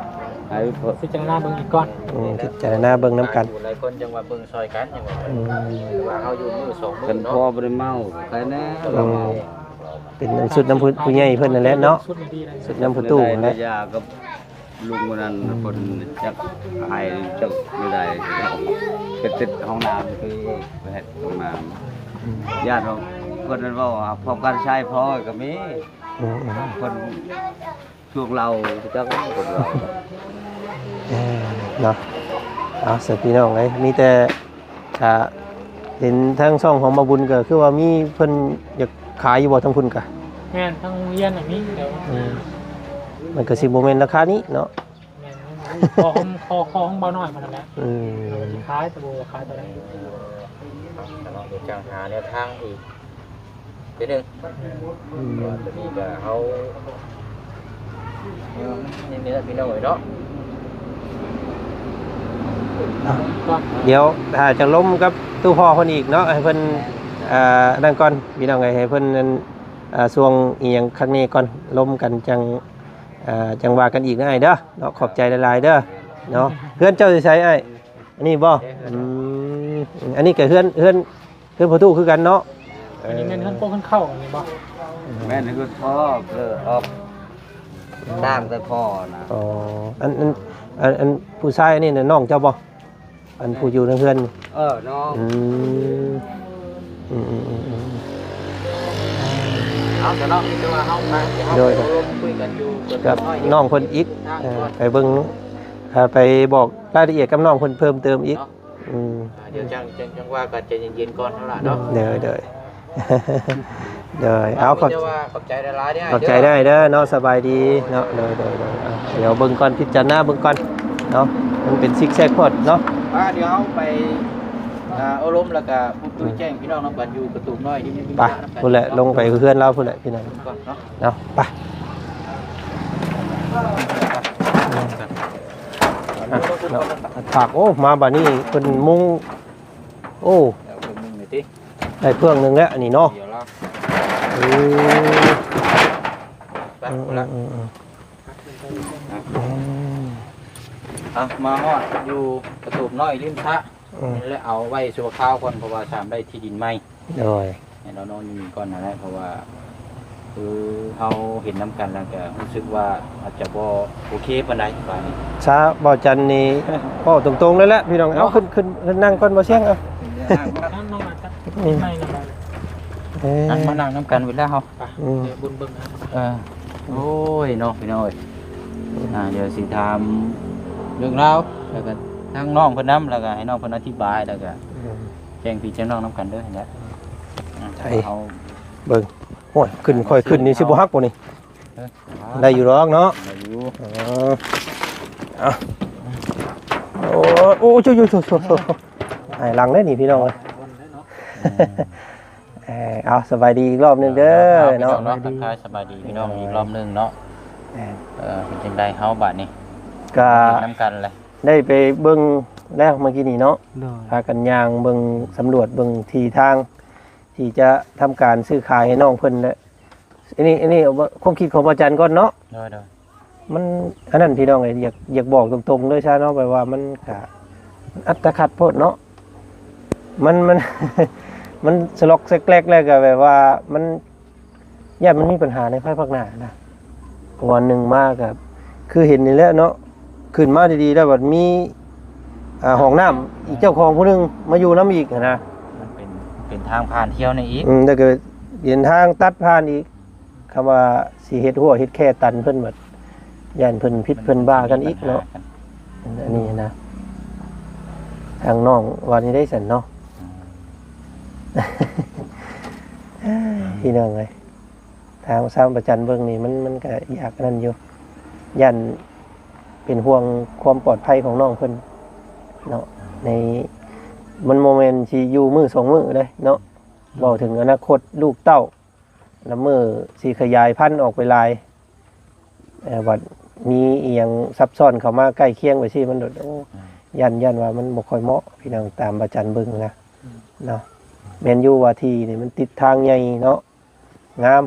ໃຫ້ພິຈາລະນາເບິ່ງອີກກ່ອນ ອືມ ພິຈາລະນາເບິ່ງນຳກັນ ຫຼາຍຜູ້ຫຼາຍຄົນຈັ່ງວ່າເບິ່ງຊ່ອຍກັນ ຈັ່ງວ່າ ອືມ ວ່າເຮົາຢູ່ມື້ສອງມື້ເນາະ ຄັນພໍ່ບໍ່ໄດ້ເມົາໃຄແນ່ ອືມ ເປັນຊຸດນຳຜູ້ ຜູ້ໃຫຍ່ເພິ່ນນັ້ນແຫຼະເນາະ ຊຸດນຳປະຕູຫັ້ນແຫຼະ ຢາກັບລຸງຄົນນັ້ນ ອືມ ເພິ່ນຈັກໃຫ້ຈັກແນວໃດ ເຮັດຕິດຫ້ອງນ້ຳ ຄືໄປເຮັດຫ້ອງນ້ຳ ອືມ ຢ້ານວ່າເພິ່ນນັ້ນເວົ້າ ອາ ພ້ອມກັນໃຊ້ພໍກໍມີ ອືມໆ ເພິ່ນ ພວກເຮົາຈັກຄົນເຮົາ ເອີ ເນາະ ເອົາ ຊັ້ນພີ່ນ້ອງເອີຍ ມີແຕ່ ກະເຫັນທາງຊ່ອງຂອງບ່າວບຸນກໍຄືວ່າມີເພິ່ນຢາກຂາຍຢູ່ບໍ່ທາງພຸ້ນກະ? ແມ່ນ ທາງໂຮງຮຽນນະມີ ແຕ່ວ່າ ອືມ ມັນກໍຊິບໍ່ແມ່ນລາຄານີ້ເນາະ ແມ່ນ ຂໍຂອງ ຂໍ ຂໍຂອງບ່າວນ້ອຍພຸ້ນນັ້ນແຫຼະ ອືມ ຊິຂາຍ ແຕ່ບໍ່ວ່າຂາຍເທົ່າໃດ ເນາະ ດຽວຈັ່ງຫາແນວທາງອີກ ທີໜຶ່ງ ອືມ ວ່າຕົວນີ້ກໍເຮົາ ເອີ ນີ້ແຫຼະພີ່ນ້ອງເອີຍເນາະ ອ່ະ ດຽວຖ້າຈະລົມກັບຕູ້ພໍ່ເພິ່ນອີກເນາະ ໃຫ້ເພິ່ນ ອ່າ ນັ້ນກ່ອນ ພີ່ນ້ອງເອີຍ ໃຫ້ເພິ່ນ ອ່າ ຊ່ວງອີ່ຫຍັງຄັກແນ່ກ່ອນ ລົມກັນຈັ່ງ ອ່າ ຈັ່ງວ່າກັນອີກເດີອ້າຍເດີເນາະ ຂອບໃຈຫຼາຍໆເດີເນາະ ເຮືອນເຈົ້າຢູ່ໃສອ້າຍ? ອັນນີ້ບໍ່? ເອີ ອືມ ອັນນີ້ກໍເຮືອນ ເຮືອນ ເຮືອນພໍ່ຕູ້ຄືກັນເນາະ ອັນນີ້ແມ່ນເຮືອນພໍ່ເພິ່ນເຂົ້ານີ້ບໍ່? ແມ່ນເຮືອນພໍ່ ເອີ ອອກຕ່າງແຕ່ພໍ່ນະ ອໍ ອັນ ອັນ ອັນ ອັນຜູ້ຊາຍອັນນີ້ນະ ນ້ອງເຈົ້າບໍ່? ອັນຜູ້ຢູ່ໃນເຮືອນ ເອີ ນ້ອງ ອືມ ອືມ ອືມ ອືມ ອືມ ເອົາ ແຕ່ເນາະ ມີແຕ່ວ່າເຮົາມາ ໂດຍ ເຮົາໄປໂອ້ລົມຄຸຍກັນຢູ່ ກັບນ້ອງເພິ່ນອີກ ເອີ ໄປເບິ່ງ ເອີ ໄປບອກລາຍລະອຽດກັບນ້ອງເພິ່ນເພີ່ມເຕີມອີກ ເນາະ ອືມ ອ່າ ດຽວຈັ່ງ ຈັ່ງ ຈັ່ງວ່າກັນ ໃຈເຢັນໆກ່ອນເນາະຫຼ້າເນາະ ໂດຍ ໂດຍ ໂດຍ ເອົາ ຂອບ ມີແຕ່ວ່າຂອບໃຈຫຼາຍໆເດີ ຂອບໃຈເດີເນາະ ສະບາຍດີເນາະ ໂດຍ ໂດຍ ໂດຍ ດຽວເບິ່ງກ່ອນ ພິຈາລະນາເບິ່ງກ່ອນເນາະ ມັນເປັນຊິກແຊກໂພດເນາະ ອ່າ ດຽວເຮົາໄປ ອ່າ ໂອ້ລົມ ແລ້ວກະພູດຄຸຍແຈ້ງພີ່ນ້ອງນຳກັນຢູ່ກະຕູບນ້ອຍ ໄປ ພຸ້ນແຫຼະ ລົງໄປເຮືອນລາວພຸ້ນແຫຼະ ພີ່ນ້ອງ ເນາະ ໄປ. ອ່ະເນາະ ຝາກ ໂອ້ ມາບາດນີ້ເພິ່ນມຸງ ໂອ້ ເອົາເພິ່ນມຸງນີ້ຕິ ໄດ້ເຄື່ອງໜຶ່ງແລ້ວອັນນີ້ເນາະ ດຽວລະ ເອີ ໄປ ເອີ ພຸ້ນລະ ເອີ ເອີ ເອີ ອ່ະ ມາຮອດຢູ່ກະຕູບນ້ອຍລິມສະ ອືມ ນີ້ແຫຼະ ເອົາໄວ້ຊົ່ວຄາວກ່ອນ ເພາະວ່າສາມໄດ້ທີ່ດິນໃໝ່ ໂດຍ ໃຫ້ລາວນອນຢູ່ນີ້ກ່ອນຫັ້ນແຫຼະ ເພາະວ່າ ຄືເຮົາເຫັນນຳກັນແລ້ວກະຮູ້ສຶກວ່າອາດຈະບໍ່ໂອເຄປານໃດບາດນີ້ ຊາເບົາຈັນນີ້ເວົ້າຕົງໆເລີຍແຫຼະພີ່ນ້ອງ ເອົາ ເນາະ ຂຶ້ນ ຂຶ້ນ ຂຶ້ນນັ່ງກ່ອນບໍ່ຊຽງ ເອົາ ນັ່ງກ່ອນ ອືມ ເອີ ນັ່ງ ມານັ່ງນຳກັນເວລາເຮົາ ອືມ ບຸນເບິ່ງ ເອີ ໂອ້ຍເນາະ ພີ່ນ້ອງເອີຍ ອ່າ ດຽວຊິຖາມເລື່ອງລາວ ແລ້ວກະທາງນ້ອງເພິ່ນນຳ ແລ້ວກະໃຫ້ນ້ອງເພິ່ນອະທິບາຍ ແລ້ວກະ ອືມ ແຈ້ງພີ່ແຈ້ງນ້ອງນຳກັນເດີຫັ້ນແຫຼະ ອ່າ ໃຫ້ ເຮົາ ເບິ່ງ ໂອ້ຍ ຂຶ້ນ ຄ່ອຍຂຶ້ນນີ້ຊິບໍ່ຫັກບໍ່ນີ້ ເອີ ໄດ້ຢູ່ດອກເນາະ ໄດ້ຢູ່ ເອີ ເອົາ ໂອ້ ໂອ້ ໂອ້ ໂອ້ ຫາຍຫຼັງເດ້ນີ້ພີ່ນ້ອງເອີຍ ເອີ ເອົາ ສະບາຍດີອີກລອບໜຶ່ງເດີເນາະ ພີ່ນ້ອງເນາະ ທັກທາຍສະບາຍດີພີ່ນ້ອງອີກລອບໜຶ່ງເນາະ ເອີ ເປັນຈັ່ງໃດເຮົາບາດນີ້ ກະ ເຮັດນຳກັນແຫຼະ ໄດ້ໄປເບິ່ງແລ້ວເມື່ອກີ້ນີ້ເນາະ ໂດຍ ພາກັນຍ່າງເບິ່ງ ສຳຫຼວດເບິ່ງທີ່ທາງ ທີ່ຈະທຳການຊື້ຂາຍໃຫ້ນ້ອງເພິ່ນແຫຼະ ອັນນີ້ ອັນນີ້ຄວາມຄິດຂອງພະອາຈານກ່ອນເນາະ ໂດຍ ໂດຍ ມັນ ອັນນັ້ນພີ່ນ້ອງເອີຍ ຢາກ ຢາກບອກຕົງໆເລີຍຊະເນາະ ແບບວ່າມັນກະອັດຕະຂັດໂພດເນາະ ມັນ ມັນ ມັນສະລັອກແຊກແລັກແລ້ວກະແບບວ່າມັນ ຢ້ານມັນມີປັນຫາໃນພາຍພາກໜ້ານະ ເພາະວ່າໜຶ່ງມາກະຄືເຫັນນີ້ແຫຼະເນາະ ຂຶ້ນມາດີໆແລ້ວບັດມີ ອ່າ ຫ້ອງນ້ຳອີກເຈົ້າຂອງຜູ້ໜຶ່ງມາຢູ່ນຳອີກຫັ້ນນະ ມັນເປັນ ເປັນທາງຜ່ານທ່ຽວນີ້ອີກ ອືມ ແລ້ວກະເປັນທາງຕັດຜ່ານອີກ ຄຳວ່າຊິເຮັດຮົ້ວເຮັດແຄຕັນເພິ່ນບັດ ຢ້ານເພິ່ນຜິດເພິ່ນບ້າກັນອີກເນາະ ອັນນີ້ນະ ທາງນ້ອງວ່ານີ້ໄດ້ຊັ້ນເນາະ ອືມ ພີ່ນ້ອງເອີຍ ທາງຊາວປະຈັນເບິ່ງນີ້ ມັນ ມັນກະຢາກອັນນັ້ນຢູ່ ຢ້ານເປັນຫ່ວງຄວາມປອດໄພຂອງນ້ອງເພິ່ນເນາະ ໃນ ມັນບໍ່ແມ່ນຊິຢູ່ມື້ສອງມື້ເດ້ເນາະ ອືມ ເວົ້າເຖິງອະນາຄົດລູກເຕົ້າ ລະມື້ຊິຂະຫຍາຍພັນອອກໄປຫຼາຍ ເອີ ບັດມີອີ່ຫຍັງຊັບຊ້ອນເຂົ້າມາໃກ້ຄຽງໄປຊີ້ ມັນໂດດ ໂອ້ ອືມ ຢ້ານ ຢ້ານວ່າມັນບໍ່ຄ່ອຍເໝາະ ພີ່ນ້ອງ ຕາມອາຈານເບິ່ງນະ ອືມ ເນາະ ແມ່ນຢູ່ວ່າທີ່ນີ້ມັນຕິດທາງໃຫຍ່ເນາະ ງາມ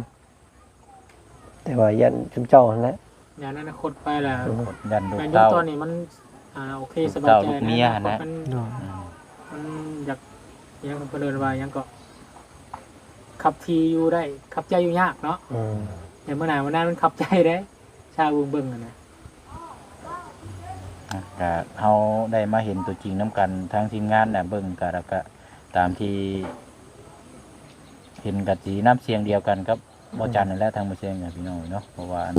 ແຕ່ວ່າຢ້ານຊຸມເຈົ້າຫັ້ນແຫຼະ ຢ້ານອະນາຄົດໄປລະ ອືມ ຢ້ານລູກເຕົ້າ ແມ່ນຢູ່ຕອນນີ້ມັນ ອ່າ ໂອເຄ ລູກເຕົ້າ ສະບາຍໃຈ ລູກເມຍຫັ້ນແຫຼະ ແລ້ວ ມັນ ໂດຍ ອືມ ມັນຢາກ ອີຫຍັງເພິ່ນເອີ້ນວ່າຫຍັງເກາະ ຂັບທີ່ຢູ່ໄດ້ ຂັບໃຈຢູ່ຍາກເນາະ ອືມ ແຕ່ມື້ໜ້າມື້ໜ້າມັນຂັບໃຈເດ້ ຊາວເບິ່ງເບິ່ງຫັ້ນນະ ອ່ະ ກະເຮົາໄດ້ມາເຫັນຕົວຈິງນຳກັນ ທາງທີມງານນະເບິ່ງກະ ແລ້ວກະຕາມທີ່ເຫັນກະຊິນຳສຽງດຽວກັນກັບ ບໍ່ຈັນນັ້ນແຫຼະ ທາງບໍ່ແຊງກັນພີ່ນ້ອງເນາະ ເພາະວ່າອັນ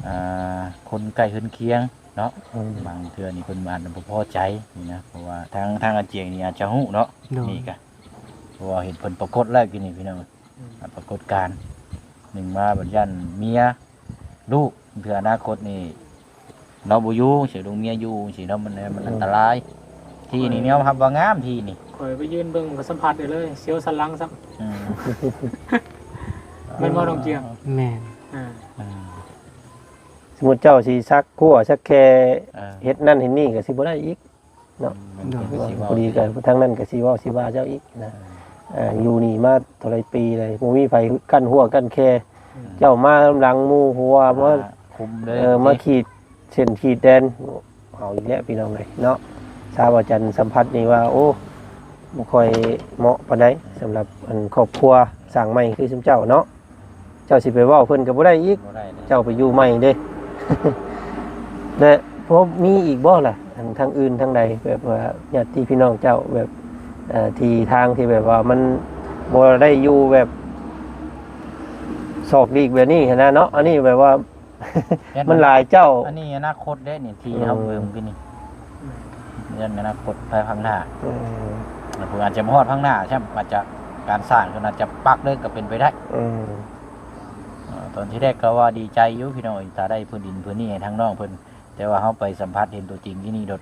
ອ່າ ຄົນໃກ້ເຮືອນຄຽງເນາະ ອືມ ບາງເທື່ອນີ້ເພິ່ນອາດບໍ່ພໍໃຈນີ້ນະ ເພາະວ່າທາງ ທາງອາຈຽງນີ້ອາດຈະຮູ້ເນາະ ໂດຍ ນີ້ກະ ເພາະວ່າເຫັນເພິ່ນປາກົດແລ້ວກີ້ນີ້ພີ່ນ້ອງ ອືມ ປາກົດການ ໜຶ່ງມາບັດຢ້ານເມຍ ລູກ ເທື່ອອະນາຄົດນີ້ ເຮົາບໍ່ຢູ່ ຊິລູກເມຍຢູ່ ຊິເນາະ ມັນ ມັນອັນຕະລາຍ ທີ່ນີ້ຍອມຮັບວ່າງາມ ທີ່ນີ້ ຂ້ອຍໄປຢືນເບິ່ງກໍສຳຜັດໄດ້ເລີຍ ສຽວສັນຫຼັງຊ້ຳ ອືມ ແມ່ນບໍ່ນ້ອງກຽມ? ແມ່ນ ອ່າ ອືມ ສົມມຸດເຈົ້າຊິສັກຂົວສັກແຂ້ ເອີ ເຮັດນັ້ນເຮັດນີ້ກໍຊິບໍ່ໄດ້ອີກ ເນາະ ອືມ ໂດຍ ເພິ່ນກໍຊິເວົ້າ ພໍດີກໍທາງນັ້ນກໍຊິເວົ້າຊິວ່າເຈົ້າອີກນະ ເອີ ເອີ ຢູ່ນີ້ມາເທົ່າໃດປີແລ້ວ ບໍ່ມີໃຜກັ້ນຮົ້ວກັ້ນແຄ ອືມ ເຈົ້າມານຳຫຼັງໝູ່ຫົວ ມາຄຸມເລີຍ ເອີ ມາຂີດເສັ້ນຂີດແດນ ເອົາອີກແລ້ວພີ່ນ້ອງເອີຍເນາະ ຊາວອາຈານສຳພັດນີ້ວ່າ ໂອ້ ບໍ່ຄ່ອຍເໝາະປານໃດ ສຳລັບອັນຄອບຄົວສ້າງໃໝ່ຄືຊຸມເຈົ້າເນາະ. ເຈົ້າຊິໄປເວົ້າເພິ່ນກໍບໍ່ໄດ້ອີກ ບໍ່ໄດ້ເດ້ ເຈົ້າໄປຢູ່ໃໝ່ເດ້ ແລະ ພໍມີອີກບໍ່ລະ ອັນທາງອື່ນທາງໃດ ແບບວ່າຍາດຕິພີ່ນ້ອງເຈົ້າ ແບບ ເອີ ທີ່ທາງທີ່ແບບວ່າມັນບໍ່ໄດ້ຢູ່ແບບສອກຫຼີກແບບນີ້ຫັ້ນນະເນາະ ອັນນີ້ແບບວ່າ ແມ່ນ ມັນຫຼາຍເຈົ້າ ອັນນີ້ອະນາຄົດເດ້ນີ້ ທີ່ເຮົາ ອືມ ເບິ່ງຢູ່ນີ້ ອືມ ເລື່ອງອະນາຄົດພາຍພາກໜ້າ ອືມ ແລ້ວເພິ່ນອາດຈະມາຮອດພາກໜ້າຊ້ຳ ອາດຈະການສ້າງເພິ່ນອາດຈະປັກເລີຍກໍເປັນໄປໄດ້ ອືມ ເອີ ຕອນທີແລກກໍວ່າດີໃຈຢູ່ພີ່ນ້ອງເອີຍ ຖ້າໄດ້ພື້ນດິນພື້ນນີ້ໃຫ້ທາງນ້ອງເພິ່ນ ແຕ່ວ່າເຮົາໄປສຳຜັດເຫັນຕົວຈິງທີ່ນີ້ໂດດ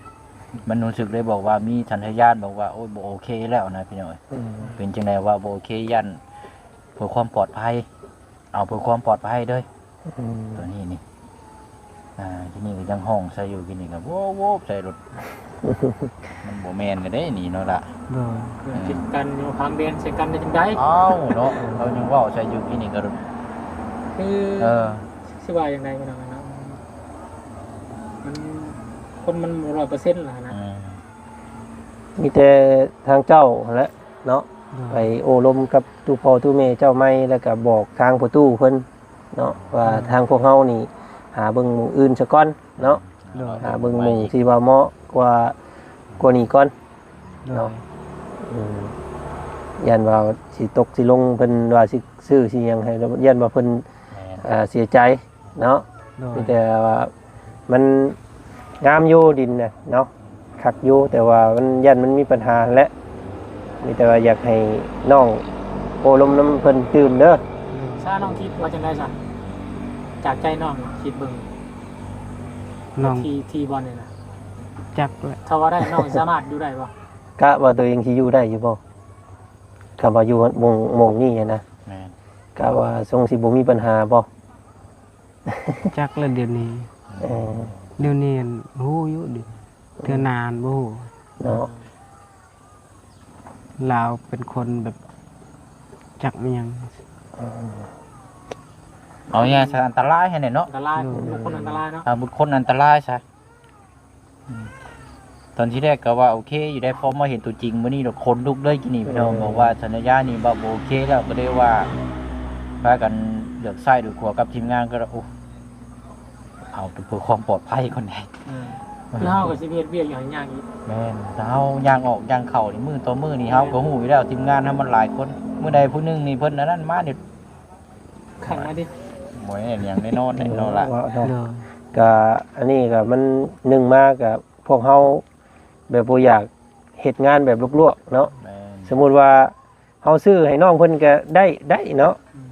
ມັນຮູ້ສຶກເລີຍບອກວ່າມີສັນຊະຍານບອກວ່າ ໂອ້ຍ ບໍ່ໂອເຄແລ້ວນະພີ່ນ້ອງເອີຍ ອືມ ເປັນຈັ່ງໃດວ່າບໍ່ໂອເຄ ຢ້ານເພື່ອຄວາມປອດໄພ ເອົາເພື່ອຄວາມປອດໄພເດີ້ ອືມ ຕົວນີ້ນີ້ ອ່າ ທີ່ນີ້ກໍຍັງຮ້ອງໃສ່ຢູ່ ທີ່ນີ້ກໍໂວບໆໃສ່ລົດ ມັນບໍ່ແມ່ນແລ້ວເດ້ນີ້ເນາະລະ ໂດຍ ເອີ ຜິດກັນຢູ່ ຫາງແດນໃສ່ກັນໄດ້ຈັ່ງໃດ ອ້າວເນາະ ເຮົາຍັງເວົ້າໃສ່ຢູ່ ທີ່ນີ້ກໍ ຄື ເອີ ຊິວ່າຈັ່ງໃດພີ່ນ້ອງເນາະ ມັນ ຄົນມັນບໍ່ຮ້ອຍເປີເຊັນລະນະ ອືມ ມີແຕ່ທາງເຈົ້າຫັ້ນແຫຼະເນາະ ໂດຍ ໄປໂອ້ລົມກັບຕູ້ພໍ່ຕູ້ແມ່ເຈົ້າໃໝ່ ແລ້ວກໍບອກທາງພໍ່ຕູ້ເພິ່ນເນາະ ວ່າ ອືມ ທາງພວກເຮົານີ້ຫາເບິ່ງໝ່ອງອື່ນສາກ່ອນເນາະ ໂດຍ ຫາເບິ່ງໝ່ອງທີ່ວ່າເໝາະກວ່າ ກວ່ານີ້ກ່ອນ ໂດຍ ເນາະ ອືມ ຢ້ານວ່າຊິຕົກຊິລົງ ເພິ່ນວ່າຊິຊື້ຊິຫຍັງໃຫ້ ຢ້ານວ່າເພິ່ນ ແມ່ນ ເອີ ເສຍໃຈ ເນາະ ໂດຍ ມີແຕ່ວ່າມັນງາມຢູ່ດິນນະເນາະ ຄັກຢູ່ ແຕ່ວ່າມັນ ຢ້ານມັນມີບັນຫາຫັ້ນແຫຼະ ມີແຕ່ວ່າຢາກໃຫ້ນ້ອງໂອ້ລົມນຳເພິ່ນຕື່ມເດີ ໂດຍ ຊາ ນ້ອງຄິດວ່າຈັ່ງໃດຊະ ຈາກໃຈນ້ອງຄິດເບິ່ງ ນ້ອງ ທີ່ ທີ່ບ່ອນນີ້ນະ ຈັກແຫຼະ ຖ້າວ່າໄດ້ ນ້ອງສາມາດຢູ່ໄດ້ບໍ່ ກະວ່າຕົວເອງຊິຢູ່ໄດ້ຢູ່ບໍ່ ຄຳວ່າຢູ່ໝ່ອງ ໝ່ອງນີ້ນະ ແມ່ນ ກະວ່າຊົງຊິບໍ່ມີບັນຫາບໍ່ ຈັກແລ້ວດຽວນີ້ ເອີ ດຽວນີ້ຮູ້ຢູ່ ເທື່ອໜ້າຫັ້ນບໍ່ຮູ້ເນາະ ລາວເປັນຄົນແບບຈັກອີ່ຫຍັງ ເອີ ເອົາຫຍັງຊະ ອັນຕະລາຍຫັ້ນແຫຼະເນາະ ອັນຕະລາຍ ໂດຍ ບຸກຄົນອັນຕະລາຍເນາະ ອ່າ ບຸກຄົນອັນຕະລາຍຊະ ອືມ ຕອນທີແລກກໍວ່າໂອເຄຢູ່ໄດ໋ ພໍມາເຫັນຕົວຈິງມື້ນີ້ແລ້ວ ຂົນລຸກເລີຍ ກິນນີ້ພີ່ນ້ອງ ເອີ ບອກວ່າສັນຍານີ້ວ່າບໍ່ໂອເຄແລ້ວ ກໍເລີຍວ່າພາກັນເລືອກຊ້າຍເລືອກຂວາກັບທີມງານ ກໍ ໂອ້ ເອົາເພື່ອຄວາມປອດໄພກ່ອນແດ່ ອືມ ຄືເຮົາກໍຊິໄປເຮັດວຽກຫຍັງຍາກອີກ ແມ່ນ ຖ້າເຮົາຍ່າງອອກຍ່າງເຂົ້ານີ້ ມື້ຕໍ່ມື້ນີ້ ແມ່ນ ເຮົາກໍຮູ້ຢູ່ແລ້ວ ທີມງານເຮົາມັນຫຼາຍຄົນ ມື້ໃດຜູ້ໜຶ່ງນີ້ເພິ່ນອັນນັ້ນມານີ້ ຂັງມາຕິ ບໍ່ແມ່ນຫຍັງແນ່ນອນແນ່ນອນລະ ເນາະ ໂດຍ ກະອັນນີ້ກະມັນ ໜຶ່ງມາກະພວກເຮົາແບບບໍ່ຢາກເຮັດງານແບບລວກໆເນາະ ແມ່ນ ສົມມຸດວ່າເຮົາຊື້ໃຫ້ນ້ອງເພິ່ນກະໄດ້ ໄດ້ເນາະ ອືມ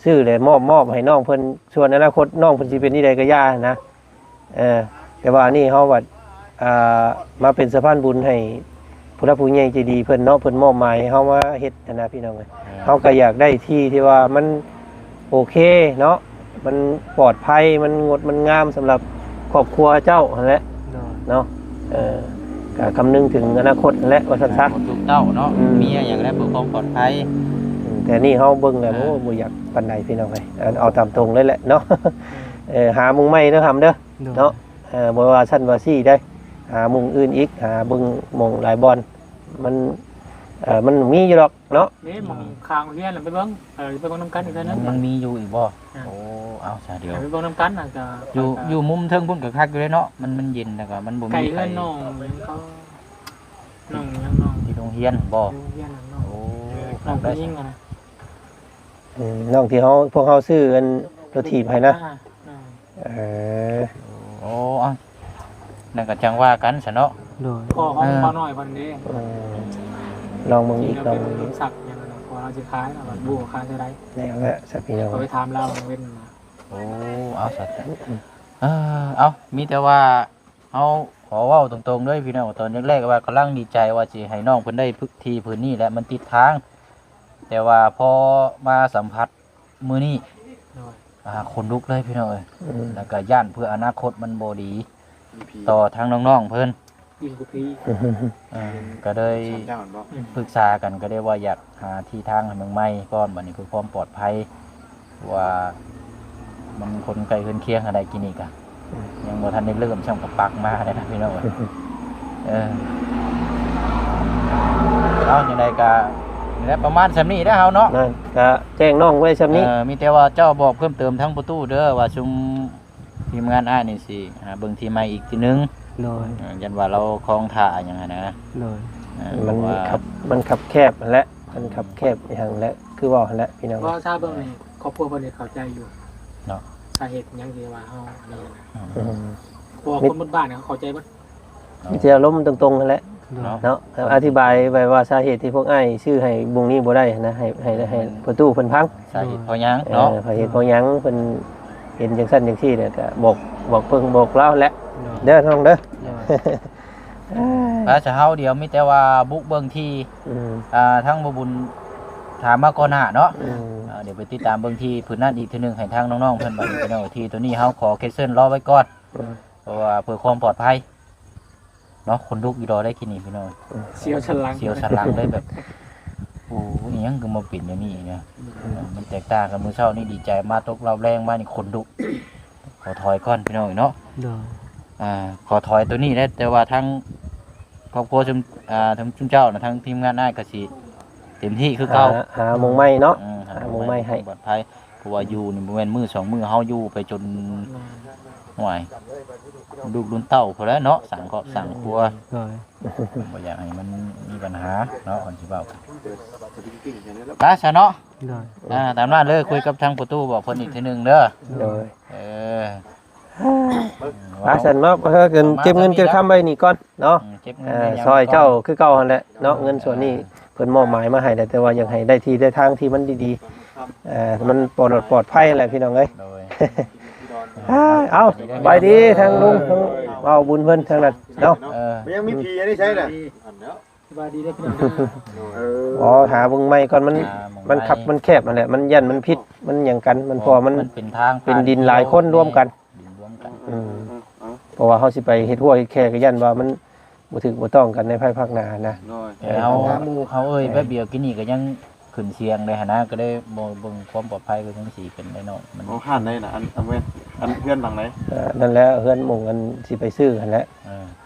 ຊື້ແລ້ວມອບ ມອບໃຫ້ນ້ອງເພິ່ນ ສ່ວນອະນາຄົດນ້ອງເພິ່ນຊິເປັນຈັ່ງໃດກໍຢ່ານະ ເອີ ແຕ່ວ່າອັນນີ້ເຮົາວ່າ ອ່າ ມາເປັນສະພານບຸນໃຫ້ຜູ້ຫຼັກຜູ້ໃຫຍ່ໃຈດີເພິ່ນເນາະ ເພິ່ນມອບໝາຍໃຫ້ເຮົາມາເຮັດຫັ້ນນະພີ່ນ້ອງເອີຍ ເຮົາກໍຢາກໄດ້ທີ່ທີ່ວ່າມັນໂອເຄເນາະ ມັນປອດໄພ ມັນງົດມັນງາມສຳລັບຄອບຄົວເຈົ້າຫັ້ນແຫຼະ ໂດຍ ເນາະ ເອີ ກໍຄຳນຶງເຖິງອະນາຄົດຫັ້ນແຫຼະ ວ່າຊັ້ນຊະ ອະນາຄົດລູກເຕົ້າເນາະ ອືມ ເມຍຫຍັງແລ້ວເພື່ອຄວາມປອດໄພ ອືມ ແຕ່ນີ້ເຮົາເບິ່ງແລ້ວ ໂອ້ ບໍ່ຢາກປານໃດພີ່ນ້ອງເອີຍ ເອົາຕາມຕົງເລີຍແຫຼະເນາະ ເອີ ຫາໝ່ອງໃໝ່ເດີຫຳເດີ ໂດຍ ເນາະ ເອີ ບໍ່ວ່າຊັ້ນວ່າຊີ້ໄດ໋ ຫາໝ່ອງອື່ນອີກ ຫາເບິ່ງໝ່ອງຫຼາຍບ່ອນ ມັນ ເອີ ມັນມີຢູ່ດອກເນາະ ນີ້ໝ່ອງຂ້າງໂຮງຮຽນ ໄປເບິ່ງ ເອີ ໄປເບິ່ງນຳກັນອີກເທື່ອໜຶ່ງ ມັນມີຢູ່ອີກບໍ່ ອ່າ ໂອ້ ເອົາຊະ ດຽວ ໄປເບິ່ງນຳກັນ ອາດຈະ ຢູ່ ຢູ່ມຸມເທິງພຸ້ນກໍຄັກຢູ່ເດ້ເນາະ ມັນ ມັນເຢັນ ແລ້ວກໍມັນບໍ່ມີໃຜ ໄກເຮືອນນ້ອງ ນ້ອງຫຍັງ ນ້ອງ ທີ່ໂຮງຮຽນບໍ່ ໂຮງຮຽນ ນ້ອງ ໂອ້ ນ້ອງຜູ້ຍິງຫັ້ນນະ ອືມ ນ້ອງທີ່ເຮົາ ພວກເຮົາຊື້ອັນລົດຖີບໃຫ້ນະ ອ່າ ເອີ ໂອ້ ເອົາ ນັ້ນກໍຈັ່ງວ່າກັນຊະເນາະ ໂດຍ ພໍ່ຂອງ ເອີ ບ່າວນ້ອຍເພິ່ນເດ້ ເອີ ລອງເບິ່ງອີກ ລອງເບິ່ງອີກ ທີ່ເຮົາເປັນລົດສັກຫຍັງນະ ເພາະວ່າເຮົາຊິຂາຍນະ ບໍ່ຮູ້ວ່າຂາຍເທົ່າໃດ ແລ້ວແຫຼະຊະພີ່ນ້ອງ ກໍໄປຖາມລາວເບິ່ງເດ້ ໂອ້ ເອົາຊະ ເອີ ເອົາ ມີແຕ່ວ່າ ເຮົາຂໍເວົ້າຕົງໆເລີຍພີ່ນ້ອງ ຕອນແລກໆວ່າກຳລັງດີໃຈວ່າຊິໃຫ້ນ້ອງເພິ່ນໄດ້ພື້ນທີ່ພື້ນນີ້ແຫຼະ ມັນຕິດທາງ ແຕ່ວ່າພໍມາສຳຜັດມື້ນີ້ ໂດຍ ອ່າ ຂົນລຸກເລີຍພີ່ນ້ອງເອີຍ ອືມ ແລ້ວກໍຢ້ານເພື່ອອະນາຄົດມັນບໍ່ດີ ມີຜີ ຕໍ່ທາງນ້ອງໆເພິ່ນ ອີກກວ່າຜີ ເອີ ກໍເລີຍ ສາມຢ່າງແມ່ນບໍ່? ອືມ ປຶກສາກັນ ກໍເລີຍວ່າຢາກ ຫາທີ່ທາງໃຫ້ມັນໃໝ່ກ່ອນ ບັດນີ້ເພື່ອຄວາມປອດໄພ ວ່າມັນຄົນໃກ້ເຮືອນຄຽງຫັ້ນໃດ໋ ກິນນີ້ກະ ອືມ ຍັງບໍ່ທັນໄດ້ເລີ່ມຊ້ຳ ກໍປັກມາແລ້ວນະພີ່ນ້ອງເອີຍ ເອີ ເອົາ ຈັ່ງໃດກະ ນີ້ແຫຼະ ປະມານສ່ຳນີ້ແຫຼະເຮົາເນາະ ນັ້ນ ກະແຈ້ງນ້ອງໄວ້ສ່ຳນີ້ ເອີ ມີແຕ່ວ່າເຈົ້າບອກເພີ່ມເຕີມທາງປະຕູເດີ ວ່າຊຸມ ທີມງານອ້າຍນີ້ຊິຫາເບິ່ງທີ່ໃໝ່ອີກທີໜຶ່ງ ໂດຍ ເອີ ຢ້ານວ່າລາວຄອງຖ້າຫຍັງຫັ້ນນະ ໂດຍ ເອີ ມັນ ເພາະວ່າ ຄັບ ມັນຄັບແຄບຫັ້ນແຫຼະ ມັນຄັບແຄບອີ່ຫຍັງແຫຼະ ຄືເວົ້າຫັ້ນແຫຼະພີ່ນ້ອງ ເພາະວ່າຖ້າເບິ່ງນີ້ຄອບຄົວເພິ່ນນີ້ເຂົ້າໃຈຢູ່ເນາະ ສາເຫດຫຍັງທີ່ວ່າເຮົາອັນນີ້ນະ ອືມ ເພາະວ່າຄົນເບິດບ້ານເຂົາເຂົ້າໃຈເບິດ ມີແຕ່ອາລົມຕົງໆຫັ້ນແຫຼະ ໂດຍ ເນາະ ເນາະ ອະທິບາຍໄວ້ວ່າສາເຫດທີ່ພວກອ້າຍຊື້ໃຫ້ວົງນີ້ບໍ່ໄດ້ຫັ້ນນະ ໃຫ້ ໃຫ້ ໃຫ້ປະຕູເພິ່ນຟັງ ສາເຫດເພາະຫຍັງເນາະ ເອີ ສາເຫດເພາະຫຍັງ ເພິ່ນເຫັນຈັ່ງຊັ້ນຈັ່ງຊີ້ແຫຼະ ກະບອກ ບອກເພິ່ນ ບອກລາວແຫຼະ ໂດຍ ເດີນ້ອງເດີ ໂດຍ ເອີ ພາສາເຮົາດຽວ ມີແຕ່ວ່າບຸກເບິ່ງທີ່ ອືມ ອ່າ ທາງບໍ່ບຸນ ຖາມມາກ່ອນໜ້າເນາະ. ອືມ ອ່າ ດຽວໄປຕິດຕາມເບິ່ງທີ່ພື້ນນັ້ນອີກເທື່ອໜຶ່ງ ໃຫ້ທາງນ້ອງໆເພິ່ນບັດນີ້ ພີ່ນ້ອງ ທີ່ໂຕນີ້ເຮົາຂໍແຄນເຊິນລໍໄວ້ກ່ອນ ເອີ ເພາະວ່າເພື່ອຄວາມປອດໄພເນາະ. ຂົນລຸກຢູ່ດອກໄດ໋ ຂີ້ນີ້ ພີ່ນ້ອງ ສຽວສັນຫຼັງ ສຽວສັນຫຼັງເລີຍ ແບບ ໂອ້ ອີຫຍັງຄືມາເປັນແນວນີ້ນະ. ອືມ ມັນແຕກຕ່າງກັບມື້ເຊົ້ານີ້ ດີໃຈມາຕົກລອບແລງມານີ້ ຂົນລຸກ. ຂໍຖອຍກ່ອນ ພີ່ນ້ອງເນາະ. ໂດຍ ອ່າ ຂໍຖອຍໂຕນີ້ແຫຼະ ແຕ່ວ່າທາງຄອບຄົວຊຸມ ອ່າ ທາງຊຸມເຈົ້ານະ ທາງທີມງານອ້າຍກໍຊິເຕັມທີ່ຄືເກົ່າ ຫາ ຫາໝ່ອງໃໝ່ເນາະ. ອືມ ຫາ ຫາໝ່ອງໃໝ່ໃຫ້ປອດໄພ ເພາະວ່າຢູ່ນີ້ບໍ່ແມ່ນມື້ສອງມື້ ເຮົາຢູ່ໄປຈົນ ໂດຍ ຫ້ວຍ ລຸກລຸນເຕົ້າພຸ້ນແຫຼະເນາະ ສ້າງຄອບ ອືມ ສ້າງຄົວ. ໂດຍ ບໍ່ຢາກໃຫ້ມັນມີບັນຫາເນາະ ຄັນຊິເວົ້າກັນ ໄປຊະເນາະ. ໂດຍ ອ່າ ຕາມນັ້ນເລີຍ ຄຸຍກັບທາງປະຕູ ບອກເພິ່ນອີກເທື່ອໜຶ່ງເດີ. ໂດຍ ເອີ ວ່າຊັ້ນເນາະ ເກັບເງິນເກັບຄຳໄວ້ນີ້ກ່ອນເນາະ. ອືມ ເກັບເງິນ ເອີ ຊ່ອຍເຈົ້າຄືເກົ່າຫັ້ນແຫຼະເນາະ. ເອີ ເງິນສ່ວນນີ້ເພິ່ນມອບໝາຍມາໃຫ້ແລ້ວ ແຕ່ວ່າຢາກໃຫ້ໄດ້ທີ່ໄດ້ທາງທີ່ມັນດີໆ ເອີ ມັນປອດ ປອດໄພແຫຼະ ພີ່ນ້ອງເອີຍ. ໂດຍ ເອົາ ສະບາຍດີທາງລຸງ ທາງເວົ້າບຸນເພິ່ນທາງນັ້ນເນາະ. ເອີ ມັນຍັງມີຜີອັນນີ້ໃຊ້ນະ. ສະບາຍດີເດີພີ່ນ້ອງເດີ. ອໍ ຫາເບິ່ງໃໝ່ກ່ອນ ມັນ ມັນຄັບມັນແຄບຫັ້ນແຫຼະ ມັນຢ້ານມັນຜິດ ມັນຫຍັງກັນ ມັນ ເພາະວ່າມັນ ເປັນທາງ ເປັນດິນຫຼາຍຄົນລວມກັນ ດິນລວມກັນ. ອືມ ເພາະວ່າເຮົາຊິໄປເຮັດຮົ້ວເຮັດແຄກໍຢ້ານວ່າມັນບໍ່ຖືກບໍ່ຕ້ອງກັນໃນພາຍພາກໜ້ານະ. ໂດຍ ເຮົາ ເຮົາເອີ່ຍແບບດຽວກີ້ນີ້ກໍຍັງ ຂຶ້ນສຽງເດ້ຫັ້ນນະ ກໍເລີຍບໍ່ເບິ່ງຄວາມປອດໄພ ກໍຍັງຊິເປັນໄດ້ເນາະ. ມັນ ໂອ້ ຮ້ານໃດນະ? ອັນ ອັນແມ່ນ ອັນເຮືອນຫຼັງໃດ? ເອີ ນັ້ນແຫຼະ ເຮືອນໝ່ອງອັນຊິໄປຊື້ຫັ້ນແຫຼະ. ເອີ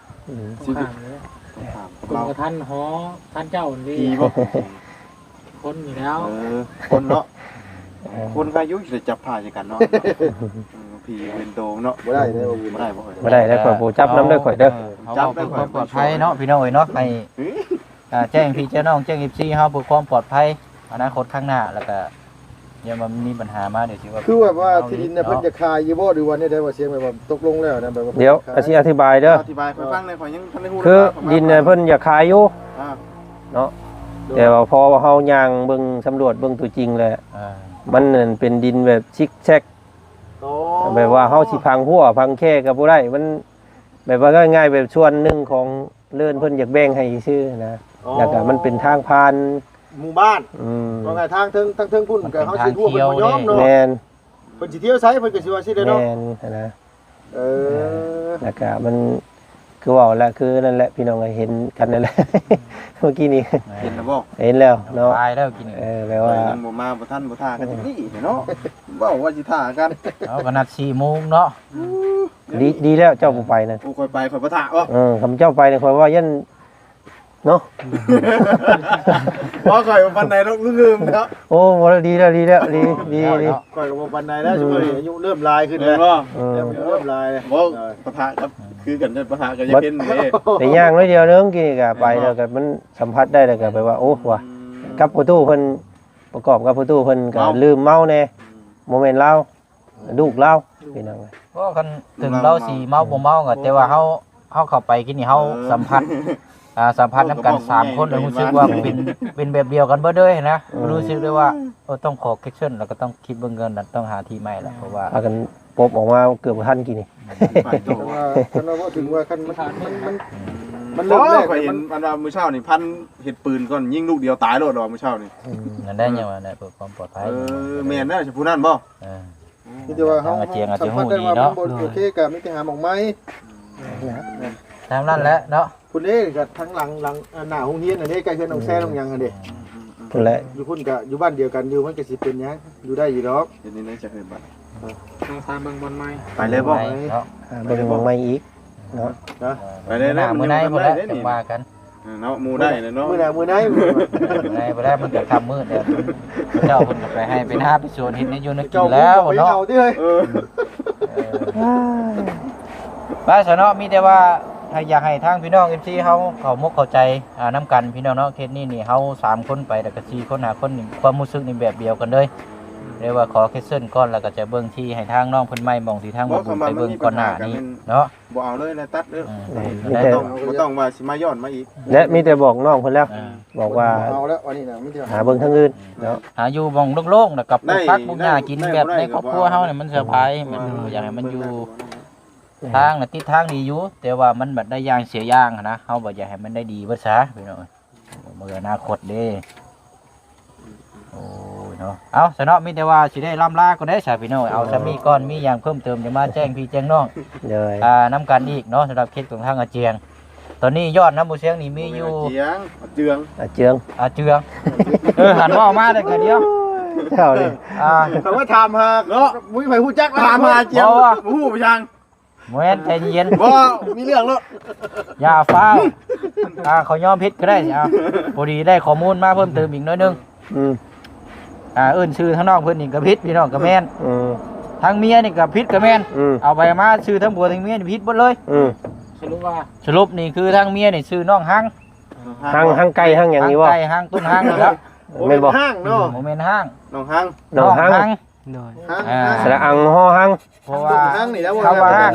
ອືມ ຊິ ຂ້າມເລີຍ ຂ້າມກັບ ຄົນ ລາວ ກໍທັນຫໍ ທັນເຈົ້ານີ້ ຜີບໍ່? ຄົນນີ້ແລ້ວ ເອີ ຄົນເນາະ. ເອີ ຄົນກໍຢູ່ ຊິໄດ້ຈັບຜ້າໃສ່ກັນເນາະ. ເອີ ຜີເປັນໂຕເນາະ ບໍ່ໄດ້ເດ້ ບໍ່ໄດ້ ບໍ່ໄດ້ ບໍ່ໄດ້ເດ້. ຂ້ອຍບໍ່ຈັບນຳເດີຂ້ອຍເດີ ເອີ ຈັບເພື່ອຄວາມປອດໄພເນາະ ພີ່ນ້ອງເອີຍເນາະ. ໃຫ້ ອ່າ ແຈ້ງພີ່ແຈ້ງນ້ອງ ແຈ້ງເອັຟຊີເຮົາເພື່ອຄວາມປອດໄພ ອະນາຄົດຂ້າງໜ້າ ແລ້ວກະຢ່າມາມີບັນຫາມາ ດຽວຊິວ່າ ຄືແບບວ່າທີ່ດິນນະ ເພິ່ນຈະຂາຍຢູ່ບໍ່ ຫຼືວ່າແນວໃດ? ວ່າສຽງແບບວ່າຕົກລົງແລ້ວນະ ແບບວ່າ ດຽວ ອາ ຊິອະທິບາຍເດີ ອະທິບາຍໃຫ້ຟັງແດ່ ຂ້ອຍຍັງທັນໄດ້ຮູ້. ຄືດິນນະເພິ່ນຢາກຂາຍຢູ່ ອ່າ ເນາະ ໂດຍ ແຕ່ວ່າພໍເຮົາຍ່າງເບິ່ງ ສຳຫຼວດເບິ່ງຕົວຈິງແລ້ວ ອ່າ ມັນນັ້ນເປັນດິນແບບຊິກແຊັກ ອໍ ແບບວ່າເຮົາຊິຝັງຮົ້ວຝັງແຄກໍບໍ່ໄດ້ ມັນ ແບບວ່າງ່າຍໆ ແບບສ່ວນໜຶ່ງຂອງເລີນເພິ່ນຢາກແບ່ງໃຫ້ຊື່ໆນະ. ອໍ ແລ້ວກໍມັນເປັນທາງຜ່ານໝູ່ບ້ານ ອືມ ວ່າງ່າຍທາງເທິງ ທາງເທິງພຸ້ນກໍເຮົາຊິຮູ້ເພິ່ນບໍ່ຍອມເນາະ. ແມ່ນ ເພິ່ນຊິທ່ຽວໃສເພິ່ນກໍຊິວ່າຊີ້ແຫຼະເນາະ. ແມ່ນຫັ້ນນະ ເອີ ເອີ ແລ້ວກໍມັນຄືເວົ້າແຫຼະ ຄືນັ້ນແຫຼະ ພີ່ນ້ອງເອີຍ ເຫັນກັນນັ້ນແຫຼະ ເມື່ອກີ້ນີ້. ເຫັນແລ້ວບໍ່? ເຫັນແລ້ວເນາະ ຕາຍແລ້ວກີ້ນີ້. ເອີ ແບບວ່າຍັງບໍ່ມາ ບໍ່ທັນ ບໍ່ຖ້າກັນຈັກນີ້ເນາະ ເວົ້າວ່າຊິຖ້າກັນ ເຮົາກໍນັດສີ່ໂມງເນາະ. ອື ດີ ດີແລ້ວເຈົ້າບໍ່ໄປນະ. ໂອ້ ຂ້ອຍໄປ ຂ້ອຍບໍ່ຖ້າເນາະ. ເອີ ຄັນເຈົ້າໄປນີ້ ຂ້ອຍວ່າຢ້ານເນາະ ບໍ່ ຂ້ອຍບໍ່ປານໃດດອກ ລືມເນາະ. ໂອ້ ບໍ່ ດີແລ້ວ ດີແລ້ວ ດີ ດີ ດີ. ຂ້ອຍກໍບໍ່ປານໃດແລ້ວ ອືມ ຊຸມມື້ນີ້ອາຍຸເລີ່ມຫຼາຍຂຶ້ນແລ້ວ ເອີ ເລີ່ມ ເລີ່ມຫຼາຍແລ້ວ. ບໍ່ ປະທະກັບ ຄືກັນ ປະທະກັບຍາເພັນເດ້ ໄດ້ຍ່າງໜ້ອຍດຽວໜຶ່ງ ກີ້ນີ້ກໍໄປແລ້ວ ກໍມັນສຳຜັດໄດ້ ແລ້ວກໍແບບວ່າ ໂອ້ ວ່າ ອືມ ກັບປະຕູເພິ່ນ ປະກອບກັບປະຕູເພິ່ນກໍ ເມົາ ລືມເມົາແດ່ ອືມ ບໍ່ແມ່ນລາວ ລູກລາວ ພີ່ນ້ອງ. ເພາະຄັນເຖິງລາວຊິເມົາບໍ່ເມົາກໍ ແຕ່ວ່າເຮົາ ເຮົາເຂົ້າໄປກິນນີ້ ເຮົາ ເອີ ສຳຜັດ ອ່າ ສຳຜັດນຳກັນສາມຄົນ ເຮົາກໍບອກ ແລ້ວຮູ້ສຶກວ່າເປັນ ເປັນແບບດຽວກັນເບິດເລີຍນະ. ເອີ ຮູ້ສຶກໄດ້ວ່າ ເອີ ຕ້ອງຂໍແຄນເຊິນ ແລ້ວກໍຕ້ອງຄິດເບິ່ງເງິນ ຕ້ອງຫາທີ່ໃໝ່ລະ ເພາະວ່າ ພາກັນປົບອອກມາເກືອບບໍ່ທັນກີ້ນີ້. ແຕ່ວ່າ ຄັນວ່າເວົ້າເຖິງວ່າ ຄັນມັນ ມັນ ມັນ ມັນເລີ່ມແລກ ຂ້ອຍເຫັນ ມັນ ອັນວ່າມື້ເຊົ້ານີ້ ພັນເຮັດປືນກ່ອນ ຍິງລູກດຽວຕາຍໂລດ ວ່າມື້ເຊົ້ານີ້. ອືມ ນັ້ນແຫຼະ ຍັງວ່ານັ້ນ ເພື່ອຄວາມປອດໄພ. ເອີ ແມ່ນແລ້ວ ຜູ້ນັ້ນບໍ່? ເອີ ມີແຕ່ວ່າເຮົາ ທາງອາຈຽງອາດຈະຮູ້ດີເນາະ ສຳຜັດໄດ້ວ່າມັນບໍ່ໂອເຄ ກໍມີແຕ່ຫາໝ່ອງໃໝ່. ອືມ ຕາມນັ້ນແຫຼະເນາະ. ພຸ້ນເດ້ ກໍທາງຫຼັງ ຫຼັງ ອ່າ ໜ້າໂຮງຮຽນຫັ້ນເດ້ ໃກ້ເຮືອນນ້ອງແຊ ໂຮງຫຍັງຫັ້ນເດ້. ພຸ້ນແຫຼະ ຢູ່ພຸ້ນກໍຢູ່ບ້ານດຽວກັນຢູ່ ມັນກໍຊິເປັນຫຍັງ ຢູ່ໄດ້ຢູ່ດອກ. ເຮັດແນວໃດຈະເຮັດບັດ ເອີ ຕ້ອງຫາເບິ່ງບ່ອນໃໝ່. ໄປເລີຍບໍ່? ໄປເນາະ ຫາເບິ່ງບ່ອນໃໝ່ອີກເນາະ. ໄປເລີຍ ມື້ໜ້າ ມື້ໃນພຸ້ນແຫຼະ ຈັ່ງວ່າກັນ. ເອີ ເນາະ ໝູ່ໄດ້ແລ້ວເນາະ ມື້ໜ້າ ມື້ໃນ ມື້ໃນບໍ່ໄດ້ ມັນກໍຄ່ຳມືດແລ້ວ ເຈົ້າເພິ່ນກໍໄປໄຮ່ໄປນາໄປສວນ ເຮັດແນວຢູ່ແນວກິນແລ້ວເນາະ. ເອີ ເອີ ໄປຊະເນາະ ມີແຕ່ວ່າໃຫ້ ຢາກໃຫ້ທາງພີ່ນ້ອງເອັຟຊີເຮົາເຂົ້າມົກເຂົ້າໃຈ ອ່າ ນຳກັນພີ່ນ້ອງເນາະ. ເຂດນີ້ນີ້ເຮົາສາມຄົນໄປ ແລ້ວກໍສີ່ຄົນຫ້າຄົນນີ້ ຄວາມຮູ້ສຶກນີ້ແບບດຽວກັນເລີຍ ເລີຍວ່າຂໍແຄນເຊິນກ່ອນ ແລ້ວກໍຈະເບິ່ງທີ່ໃຫ້ທາງນ້ອງເພິ່ນໃໝ່ ໝ່ອງທີ່ທາງບໍ່ບຸນໄປເບິ່ງກ່ອນໜ້ານີ້ເນາະ. ບໍ່ເອົາເລີຍ ແລ້ວຕັດເລີຍ. ອືມ ບໍ່ຕ້ອງ ບໍ່ຕ້ອງວ່າຊິມາຍ້ອນມາອີກ ແລະ ມີແຕ່ບອກນ້ອງເພິ່ນແລ້ວ ອ່າ ບອກວ່າ ບໍ່ເອົາແລ້ວ ອັນນີ້ນະ ມີແຕ່ຫາເບິ່ງທາງອື່ນເນາະ. ຫາຢູ່ໝ່ອງໂລ່ງໆ ແລ້ວກໍປູກຜັກປູກຫຍ້າກິນແບບໃນຄອບຄົວເຮົານີ້ ມັນສະບາຍ ມັນບໍ່ຢາກໃຫ້ມັນຢູ່ ທາງນະຕິດທາງດີຢູ່ ແຕ່ວ່າມັນບັດໄດ້ຢ່າງເສຍຢ່າງຫັ້ນນະ ເຮົາບໍ່ຢາກໃຫ້ມັນໄດ້ດີເບິດຊະ ພີ່ນ້ອງເອີຍ. ມື້ອະນາຄົດເດ້ ອືມ ອືມ ອືມ ໂອ້ຍເນາະ ເອົາຊະເນາະ ມີແຕ່ວ່າຊິໄດ້ລ່ຳລາກ່ອນເດ້ຊະພີ່ນ້ອງ ເອົາຊ່ຳນີ້ກ່ອນ ມີຫຍັງເພີ່ມເຕີມຈະມາແຈ້ງພີ່ແຈ້ງນ້ອງ ໂດຍ ອ່າ ນຳກັນອີກເນາະ ສຳລັບເຂດຂອງທາງອາເຈີງ ຕອນນີ້ຍອດນຳບໍ່ຊຽງນີ້ມີຢູ່ ອາເຈືອງ ອາເຈືອງ ອາເຈືອງ ເອີ ຫັນເວົ້າມາແລ້ວກະດຽວ ເຈົ້ານີ້ ອ່າ ຂ້ອຍວ່າຖາມຫາເນາະ ບໍ່ມີໃຜຮູ້ຈັກ ຖາມຫາອາເຈືອງ ບໍ່ຮູ້ຫຍັງ ບໍ່ແມ່ນ ໃຈເຢັນໆ ບໍ່ ມີເລື່ອງໂລດ ຢ່າຟ້າວ ອ່າ ເຂົາຍອມຜິດກໍໄດ້ ອ່າ ພໍດີໄດ້ຂໍ້ມູນມາເພີ່ມເຕີມອີກໜ້ອຍໜຶ່ງ ອືມ ອ່າ ເອີ້ນຊື່ທາງນ້ອງເພິ່ນນີ້ກໍຜິດ ພີ່ນ້ອງກໍແມ່ນ ອືມ ທາງເມຍນີ້ກໍຜິດກໍແມ່ນ ອືມ ເອົາໄປມາຊື່ທັງຜົວທັງເມຍນີ້ຜິດເບິດເລີຍ ອືມ ສະຫຼຸບວ່າ ສະຫຼຸບນີ້ຄືທາງເມຍນີ້ຊື່ນ້ອງຮັງ ຮັງ ຮັງໄກ່ ຮັງຫຍັງນີ້ບໍ່ ຮັງໄກ່ ຮັງ ຕົ້ນຮັງນີ້ແຫຼະ ແມ່ນບໍ່ ບໍ່ແມ່ນຮັງເນາະ ອືມ ບໍ່ແມ່ນຮັງ ນ້ອງຮັງ ນ້ອງຮັງ ນ້ອງຮັງ ໂດຍ ຮັງ ອ່າ ສະຫຼະອັງ ຫໍຮັງ ເພາະວ່າ ຮັງນີ້ແຫຼະ ຄຳວ່າຮັງ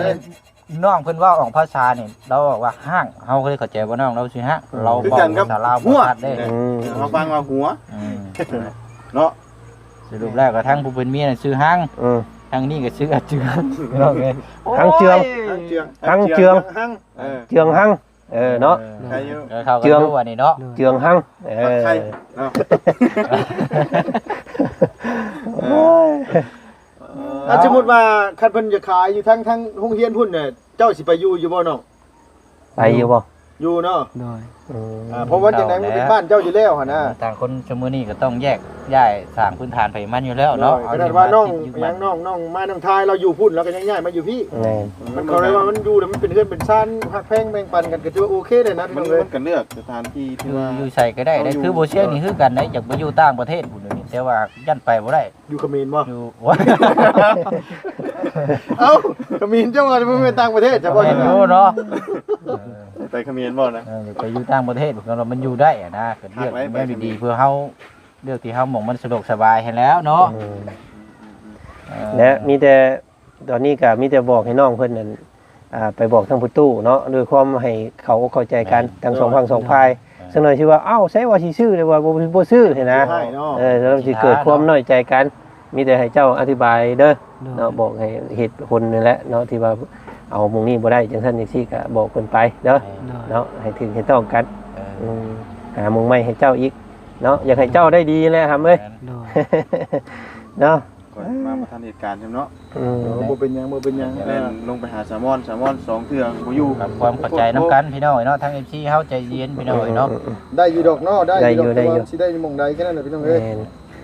ນ້ອງເພິ່ນເວົ້າອອກພາສານີ້ ລາວເວົ້າວ່າຮ້າງ ເຮົາກໍເລີຍເຂົ້າໃຈວ່ານ້ອງລາວຊິຮ້າງ ອືມ ລາວເວົ້າພາສາລາວບໍ່ຊັດເດ້ ຄືກັນກັບຫົວ ອືມ ເຮົາຟັງວ່າຫົວ ອືມ ເນາະ ສະຫຼຸບແລ້ວກໍທັງຜູ້ເປັນເມຍນັ້ນຊື່ຮັງ ເອີ ທັງນີ້ກໍຊື່ອາເຈືອງ ພີ່ນ້ອງເອີຍ ຮັງເຈືອງ ໂອ້ຍ ຮັງເຈືອງ ຮັງເຈືອງ ຮັງ ເອີ ເຈືອງຮັງ ເອີ ເນາະ ເອີ ໃຄຢູ່ ເອີ ເຂົ້າກັນຢູ່ອັນນີ້ເນາະ ເຈືອງຮັງ ເອີ ເນາະ ເອີ ເອີ ອ່າ ສົມມຸດວ່າຄັນເພິ່ນຢາກຂາຍຢູ່ທາງ ທາງໂຮງຮຽນພຸ້ນນະ ເຈົ້າຊິໄປຢູ່ ຢູ່ບໍ່ນ້ອງ? ໄປຢູ່ບໍ່? ຢູ່ເນາະ ໂດຍ ອືມ ອ່າ ເພາະວ່າຈັ່ງໃດມັນເປັນບ້ານເຈົ້າຢູ່ແລ້ວຫັ້ນນະ ຕ່າງຄົນຊຸມມື້ນີ້ກໍຕ້ອງແຍກຍ້າຍສ້າງພື້ນຖານໄປມັນຢູ່ແລ້ວເນາະ ໂດຍ ເອົາ ຂະໜາດວ່ານ້ອງ ທີ່ມາທີ່ຢູ່ ຫຍັງ ນ້ອງ ນ້ອງມາ ນ້ອງທາຍລາວຢູ່ພຸ້ນ ລາວກໍຍັງຍ້າຍມາຢູ່ພີ້ ແມ່ນ ມັນເຂົາເລີຍວ່າມັນຢູ່ແລ້ວມັນເປັນເຮືອນເປັນຊານຮັກແພງແບ່ງປັນກັນ ກໍຖືວ່າໂອເຄເດ້ນະ ມັນ ພີ່ນ້ອງເອີຍ ມັນກໍເລືອກສະຖານທີ່ທີ່ວ່າ ຢູ່ໃສກໍໄດ້ ເຮົາຢູ່ ຄືບໍ່ຊຽງນີ້ຄືກັນເດ້ ຢາກໄປຢູ່ຕ່າງປະເທດພຸ້ນ ແຕ່ວ່າຢ້ານໄປບໍ່ໄດ້ ຢູ່ຂະເໝນບໍ່? ຢູ່ ເອົ້າ ຂະເໝນເຈົ້າວ່າບໍ່ແມ່ນຕ່າງປະເທດ ເຈົ້າບໍ່ ແມ່ນຢູ່ເນາະ ໄປຂະເໝນບໍ່ນະ? ເອີ ໄປຢູ່ຕ່າງປະເທດ ມັນຢູ່ໄດ້ນະ ກໍເລືອກແນວດີໆ ເພື່ອເຮົາ ເລືອກທີ່ເຮົາໝ່ອງມັນສະດວກສະບາຍຫັ້ນແຫຼ້ວເນາະ ເອີ ເອີ ແລະ ມີແຕ່ ຕອນນີ້ກໍມີແຕ່ບອກໃຫ້ນ້ອງເພິ່ນນັ້ນ ອ່າ ໄປບອກທາງພໍ່ຕູ້ເນາະ ດ້ວຍຄວາມໃຫ້ເຂົ້າອົກເຂົ້າໃຈກັນ ແມ່ນ ທັງສອງ ໂດຍ ຝັ່ງສອງຝ່າຍ ເອີ ສັກໜ້ອຍຊິວ່າ ອ້າວ ໃສວ່າຊິຊື້ ແຕ່ວ່າບໍ່ ບໍ່ຊື້ຫັ້ນນະ ເອີ ແລ້ວມັນຊິເກີດຄວາມນ້ອຍໃຈກັນ ມີແຕ່ໃຫ້ເຈົ້າອະທິບາຍເດີ ໂດຍ ເນາະ ບອກໃຫ້ເຫດຜົນນັ້ນແຫຼະເນາະ ທີ່ວ່າເອົາໝ່ອງນີ້ບໍ່ໄດ້ ຈັ່ງຊັ້ນຈັ່ງຊີ້ ກໍບອກເພິ່ນໄປເດີ ໂດຍ ເນາະ ໃຫ້ຖືກໃຫ້ຕ້ອງກັນ ເອີ ອືມ ຫາໝ່ອງໃໝ່ໃຫ້ເຈົ້າອີກເນາະ ຢາກໃຫ້ເຈົ້າໄດ້ດີແຫຼະ ຫຳເອີຍ ໂດຍ ເນາະ ຂ້ອຍມາບໍ່ທັນເຫດການຊ້ຳເນາະ ອືມ ເອີ ບໍ່ເປັນຫຍັງ ບໍ່ເປັນຫຍັງ ແລ່ນລົງໄປຫາສາມອນ ສາມອນສອງເທື່ອບໍ່ຢູ່ ກັບຄວາມເຂົ້າໃຈນຳກັນ ພີ່ນ້ອງເອີຍເນາະ ທັງ ເອັຟຊີ ເຮົາໃຈເຢັນ ພີ່ນ້ອງເອີຍເນາະ ອືມໆໆ ໄດ້ຢູ່ດອກເນາະ ໄດ້ຢູ່ ໄດ້ຢູ່ດອກ ແຕ່ວ່າມັນຊິໄດ້ຢູ່ໝ່ອງໃດແຄ່ນັ້ນແຫຼະ ພີ່ນ້ອງເອີຍ ແມ່ນ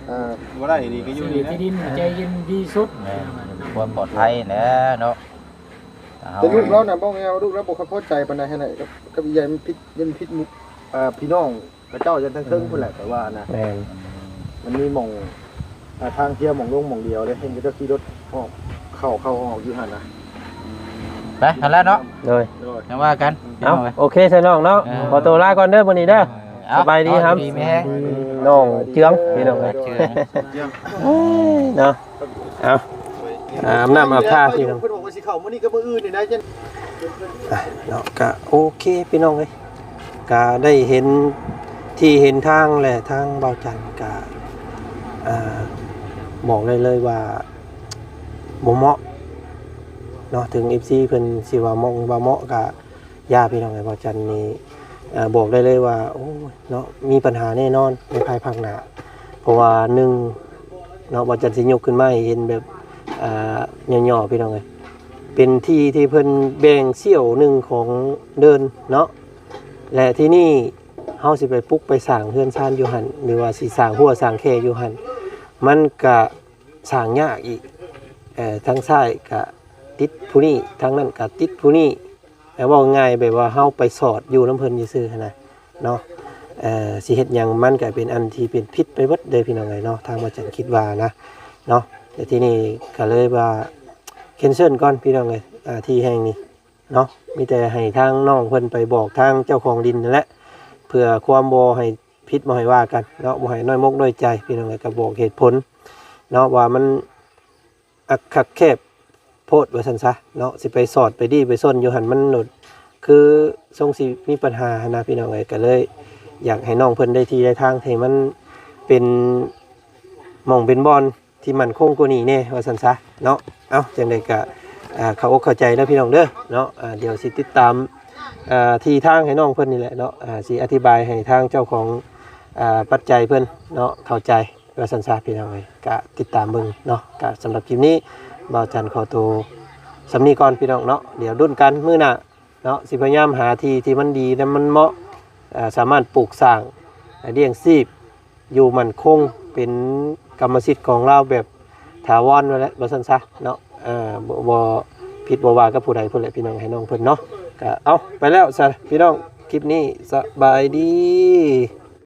ອ່າ ບໍ່ໄດ້ອີ່ຫຼີກໍຢູ່ນີ້ແຫຼະ ທີ່ດິນໃຈເຢັນດີສຸດ ແມ່ນ ເພື່ອຄວາມປອດໄພແຫຼະເນາະ ແຕ່ລູກລາວນະ ເວົ້າງ່າຍໆວ່າລູກລາວບໍ່ຄ່ອຍພໍໃຈປານໃດຫັ້ນແຫຼະ ກັບ ກັບອີ່ໃຫຍ່ມັນຜິດ ມັນຜິດໝູ່ ອ່າ ພີ່ນ້ອງ ຂະເຈົ້າຢູ່ທາງເທິງພຸ້ນແຫຼະ ຂ້ອຍວ່ານະ ແມ່ນ ມັນມີໝ່ອງ ອ່າ ທາງທ່ຽວໝ່ອງລົງໝ່ອງດຽວເດ້ ເຫັນຂະເຈົ້າຂີ່ລົດອອກ ເຂົ້າ ເຂົ້າອອກຢູ່ຫັ້ນນະ ໄປຫັ້ນແຫຼະເນາະ ໂດຍ ໂດຍ ຈັ່ງວ່າກັນ ເອົ້າ ໂອເຄຊະນ້ອງເນາະ ເອີ ຂໍໂຕລາກ່ອນເດີມື້ນີ້ເດີ ເອີ ສະບາຍດີ ເອົາ ຫຳ ຢູ່ດີມີແຮງ ນ້ອງເຈືອງ ພີ່ນ້ອງເອີຍ ເຈືອງ ເນາະ ເອົາ ອາບນ້ຳອາບທ່າ ພີ່ນ້ອງ ເພິ່ນບອກວ່າຊິເຂົ້າມື້ນີ້ກັບມື້ອື່ນນີ້ນະ ອ່ະ ເນາະ ກະໂອເຄ ພີ່ນ້ອງເອີຍ ກະໄດ້ເຫັນທີ່ເຫັນທາງ ແລະ ທາງບ່າວຈັນກະ ອ່າ ບອກໄດ້ເລີຍວ່າບໍ່ເໝາະເນາະ ເຖິງ ເອັຟຊີ ເພິ່ນຊິວ່າເໝາະ ບໍ່ເໝາະກະຢ່າ ພີ່ນ້ອງເອີຍ ບ່າວຈັນນີ້ ເອີ ບອກໄດ້ເລີຍວ່າ ໂອ້ຍ ເນາະ ມີບັນຫາແນ່ນອນໃນພາຍພາກໜ້າ ເພາະວ່າໜຶ່ງເນາະ ບ່າວຈັນຊິຍົກຂຶ້ນມາໃຫ້ເຫັນແບບ ອ່າ ຫຍໍ້ໆ ພີ່ນ້ອງເອີຍ ເປັນທີ່ທີ່ເພິ່ນແບ່ງສ່ຽວໜຶ່ງຂອງເດີ່ນເນາະ ແລະ ທີ່ນີ້ເຮົາຊິໄປປຸກໄປສ້າງເຮືອນຊານຢູ່ຫັ້ນ ຫຼືວ່າຊິສ້າງຮົ້ວສ້າງແຄ່ຢູ່ຫັ້ນ ມັນກະສ້າງຍາກອີກ ເອີ ທາງຊ້າຍກະຕິດຜູ້ນີ້ ທາງນັ້ນກະຕິດຜູ້ນີ້ ແຕ່ເວົ້າງ່າຍແບບວ່າເຮົາໄປສອດຢູ່ນຳເພິ່ນຊື່ໆ ຫັ້ນນະເນາະ ເອີ ຊິເຮັດຫຍັງມັນກະເປັນອັນທີ່ເປັນຜິດໄປເບິດເດີ ພີ່ນ້ອງເອີຍເນາະ ທາງບ່າວຈັນຄິດວ່ານະເນາະ ແຕ່ທີ່ນີ້ກະເລີຍວ່າແຄນເຊິນກ່ອນ ພີ່ນ້ອງເອີຍ ອ່າ ທີ່ແຫ່ງນີ້ເນາະ ມີແຕ່ໃຫ້ທາງນ້ອງເພິ່ນໄປບອກທາງເຈົ້າຂອງດິນນັ້ນແຫຼະ ເພື່ອຄວາມບໍ່ໃຫ້ຜິດບໍ່ໃຫ້ວ່າກັນເນາະ ບໍ່ໃຫ້ນ້ອຍມົກນ້ອຍໃຈ ພີ່ນ້ອງເອີຍ ກະບອກເຫດຜົນເນາະ ວ່າມັນ ອັກຄັກແຄບໂພດວ່າຊັ້ນຊະເນາະ ຊິໄປສອດໄປດີ້ໄປຊົນຢູ່ຫັ້ນ ມັນໂນດ ຄືຊົງຊິມີບັນຫາຫັ້ນນະ ພີ່ນ້ອງເອີຍ ກະເລີຍຢາກໃຫ້ນ້ອງເພິ່ນໄດ້ທີ່ໄດ້ທາງທີ່ມັນເປັນໝ່ອງເປັນບ່ອນທີ່ໝັ້ນຄົງກວ່ານີ້ແດ່ວ່າຊັ້ນຊະເນາະ ເອົ້າ ຈັ່ງໃດກະ ອ່າ ເຂົ້າອົກເຂົ້າໃຈເດີພີ່ນ້ອງເດີເນາະ ອ່າ ດຽວຊິຕິດຕາມ ອ່າ ທີ່ທາງໃຫ້ນ້ອງເພິ່ນນີ້ແຫຼະເນາະ ອ່າ ຊິອະທິບາຍໃຫ້ທາງເຈົ້າຂອງ ອ່າ ປັດໄຈເພິ່ນເນາະ ເຂົ້າໃຈ ວ່າຊັ້ນຊະພີ່ນ້ອງເອີຍ. ກະຕິດຕາມເບິ່ງເນາະ. ກະສຳລັບຄລິບນີ້ ບ່າວຈັນຂໍໂຕສ່ຳນີ້ກ່ອນພີ່ນ້ອງເນາະ. ດຽວລຸ້ນກັນມື້ໜ້າເນາະ ຊິພະຍາຍາມຫາທີ່ທີ່ມັນດີແລະມັນເໝາະ ເອີ່ ສາມາດປູກສ້າງ ເອີ່ ລ້ຽງຊີບຢູ່ໝັ້ນຄົງ ເປັນກຳມະສິດຂອງລາວແບບຖາວອນໄວ້ແລ້ວ ວ່າຊັ້ນຊະເນາະ. ເອີ່ ບໍ່ ບໍ່ຜິດບໍ່ວ່າກັບຜູ້ໃດພຸ້ນແຫຼະ ພີ່ນ້ອງ ໃຫ້ນ້ອງເພິ່ນເນາະ. ກະເອົາ ໄປແລ້ວຊະພີ່ນ້ອງ ຄລິບນີ້ ສະບາຍດີ.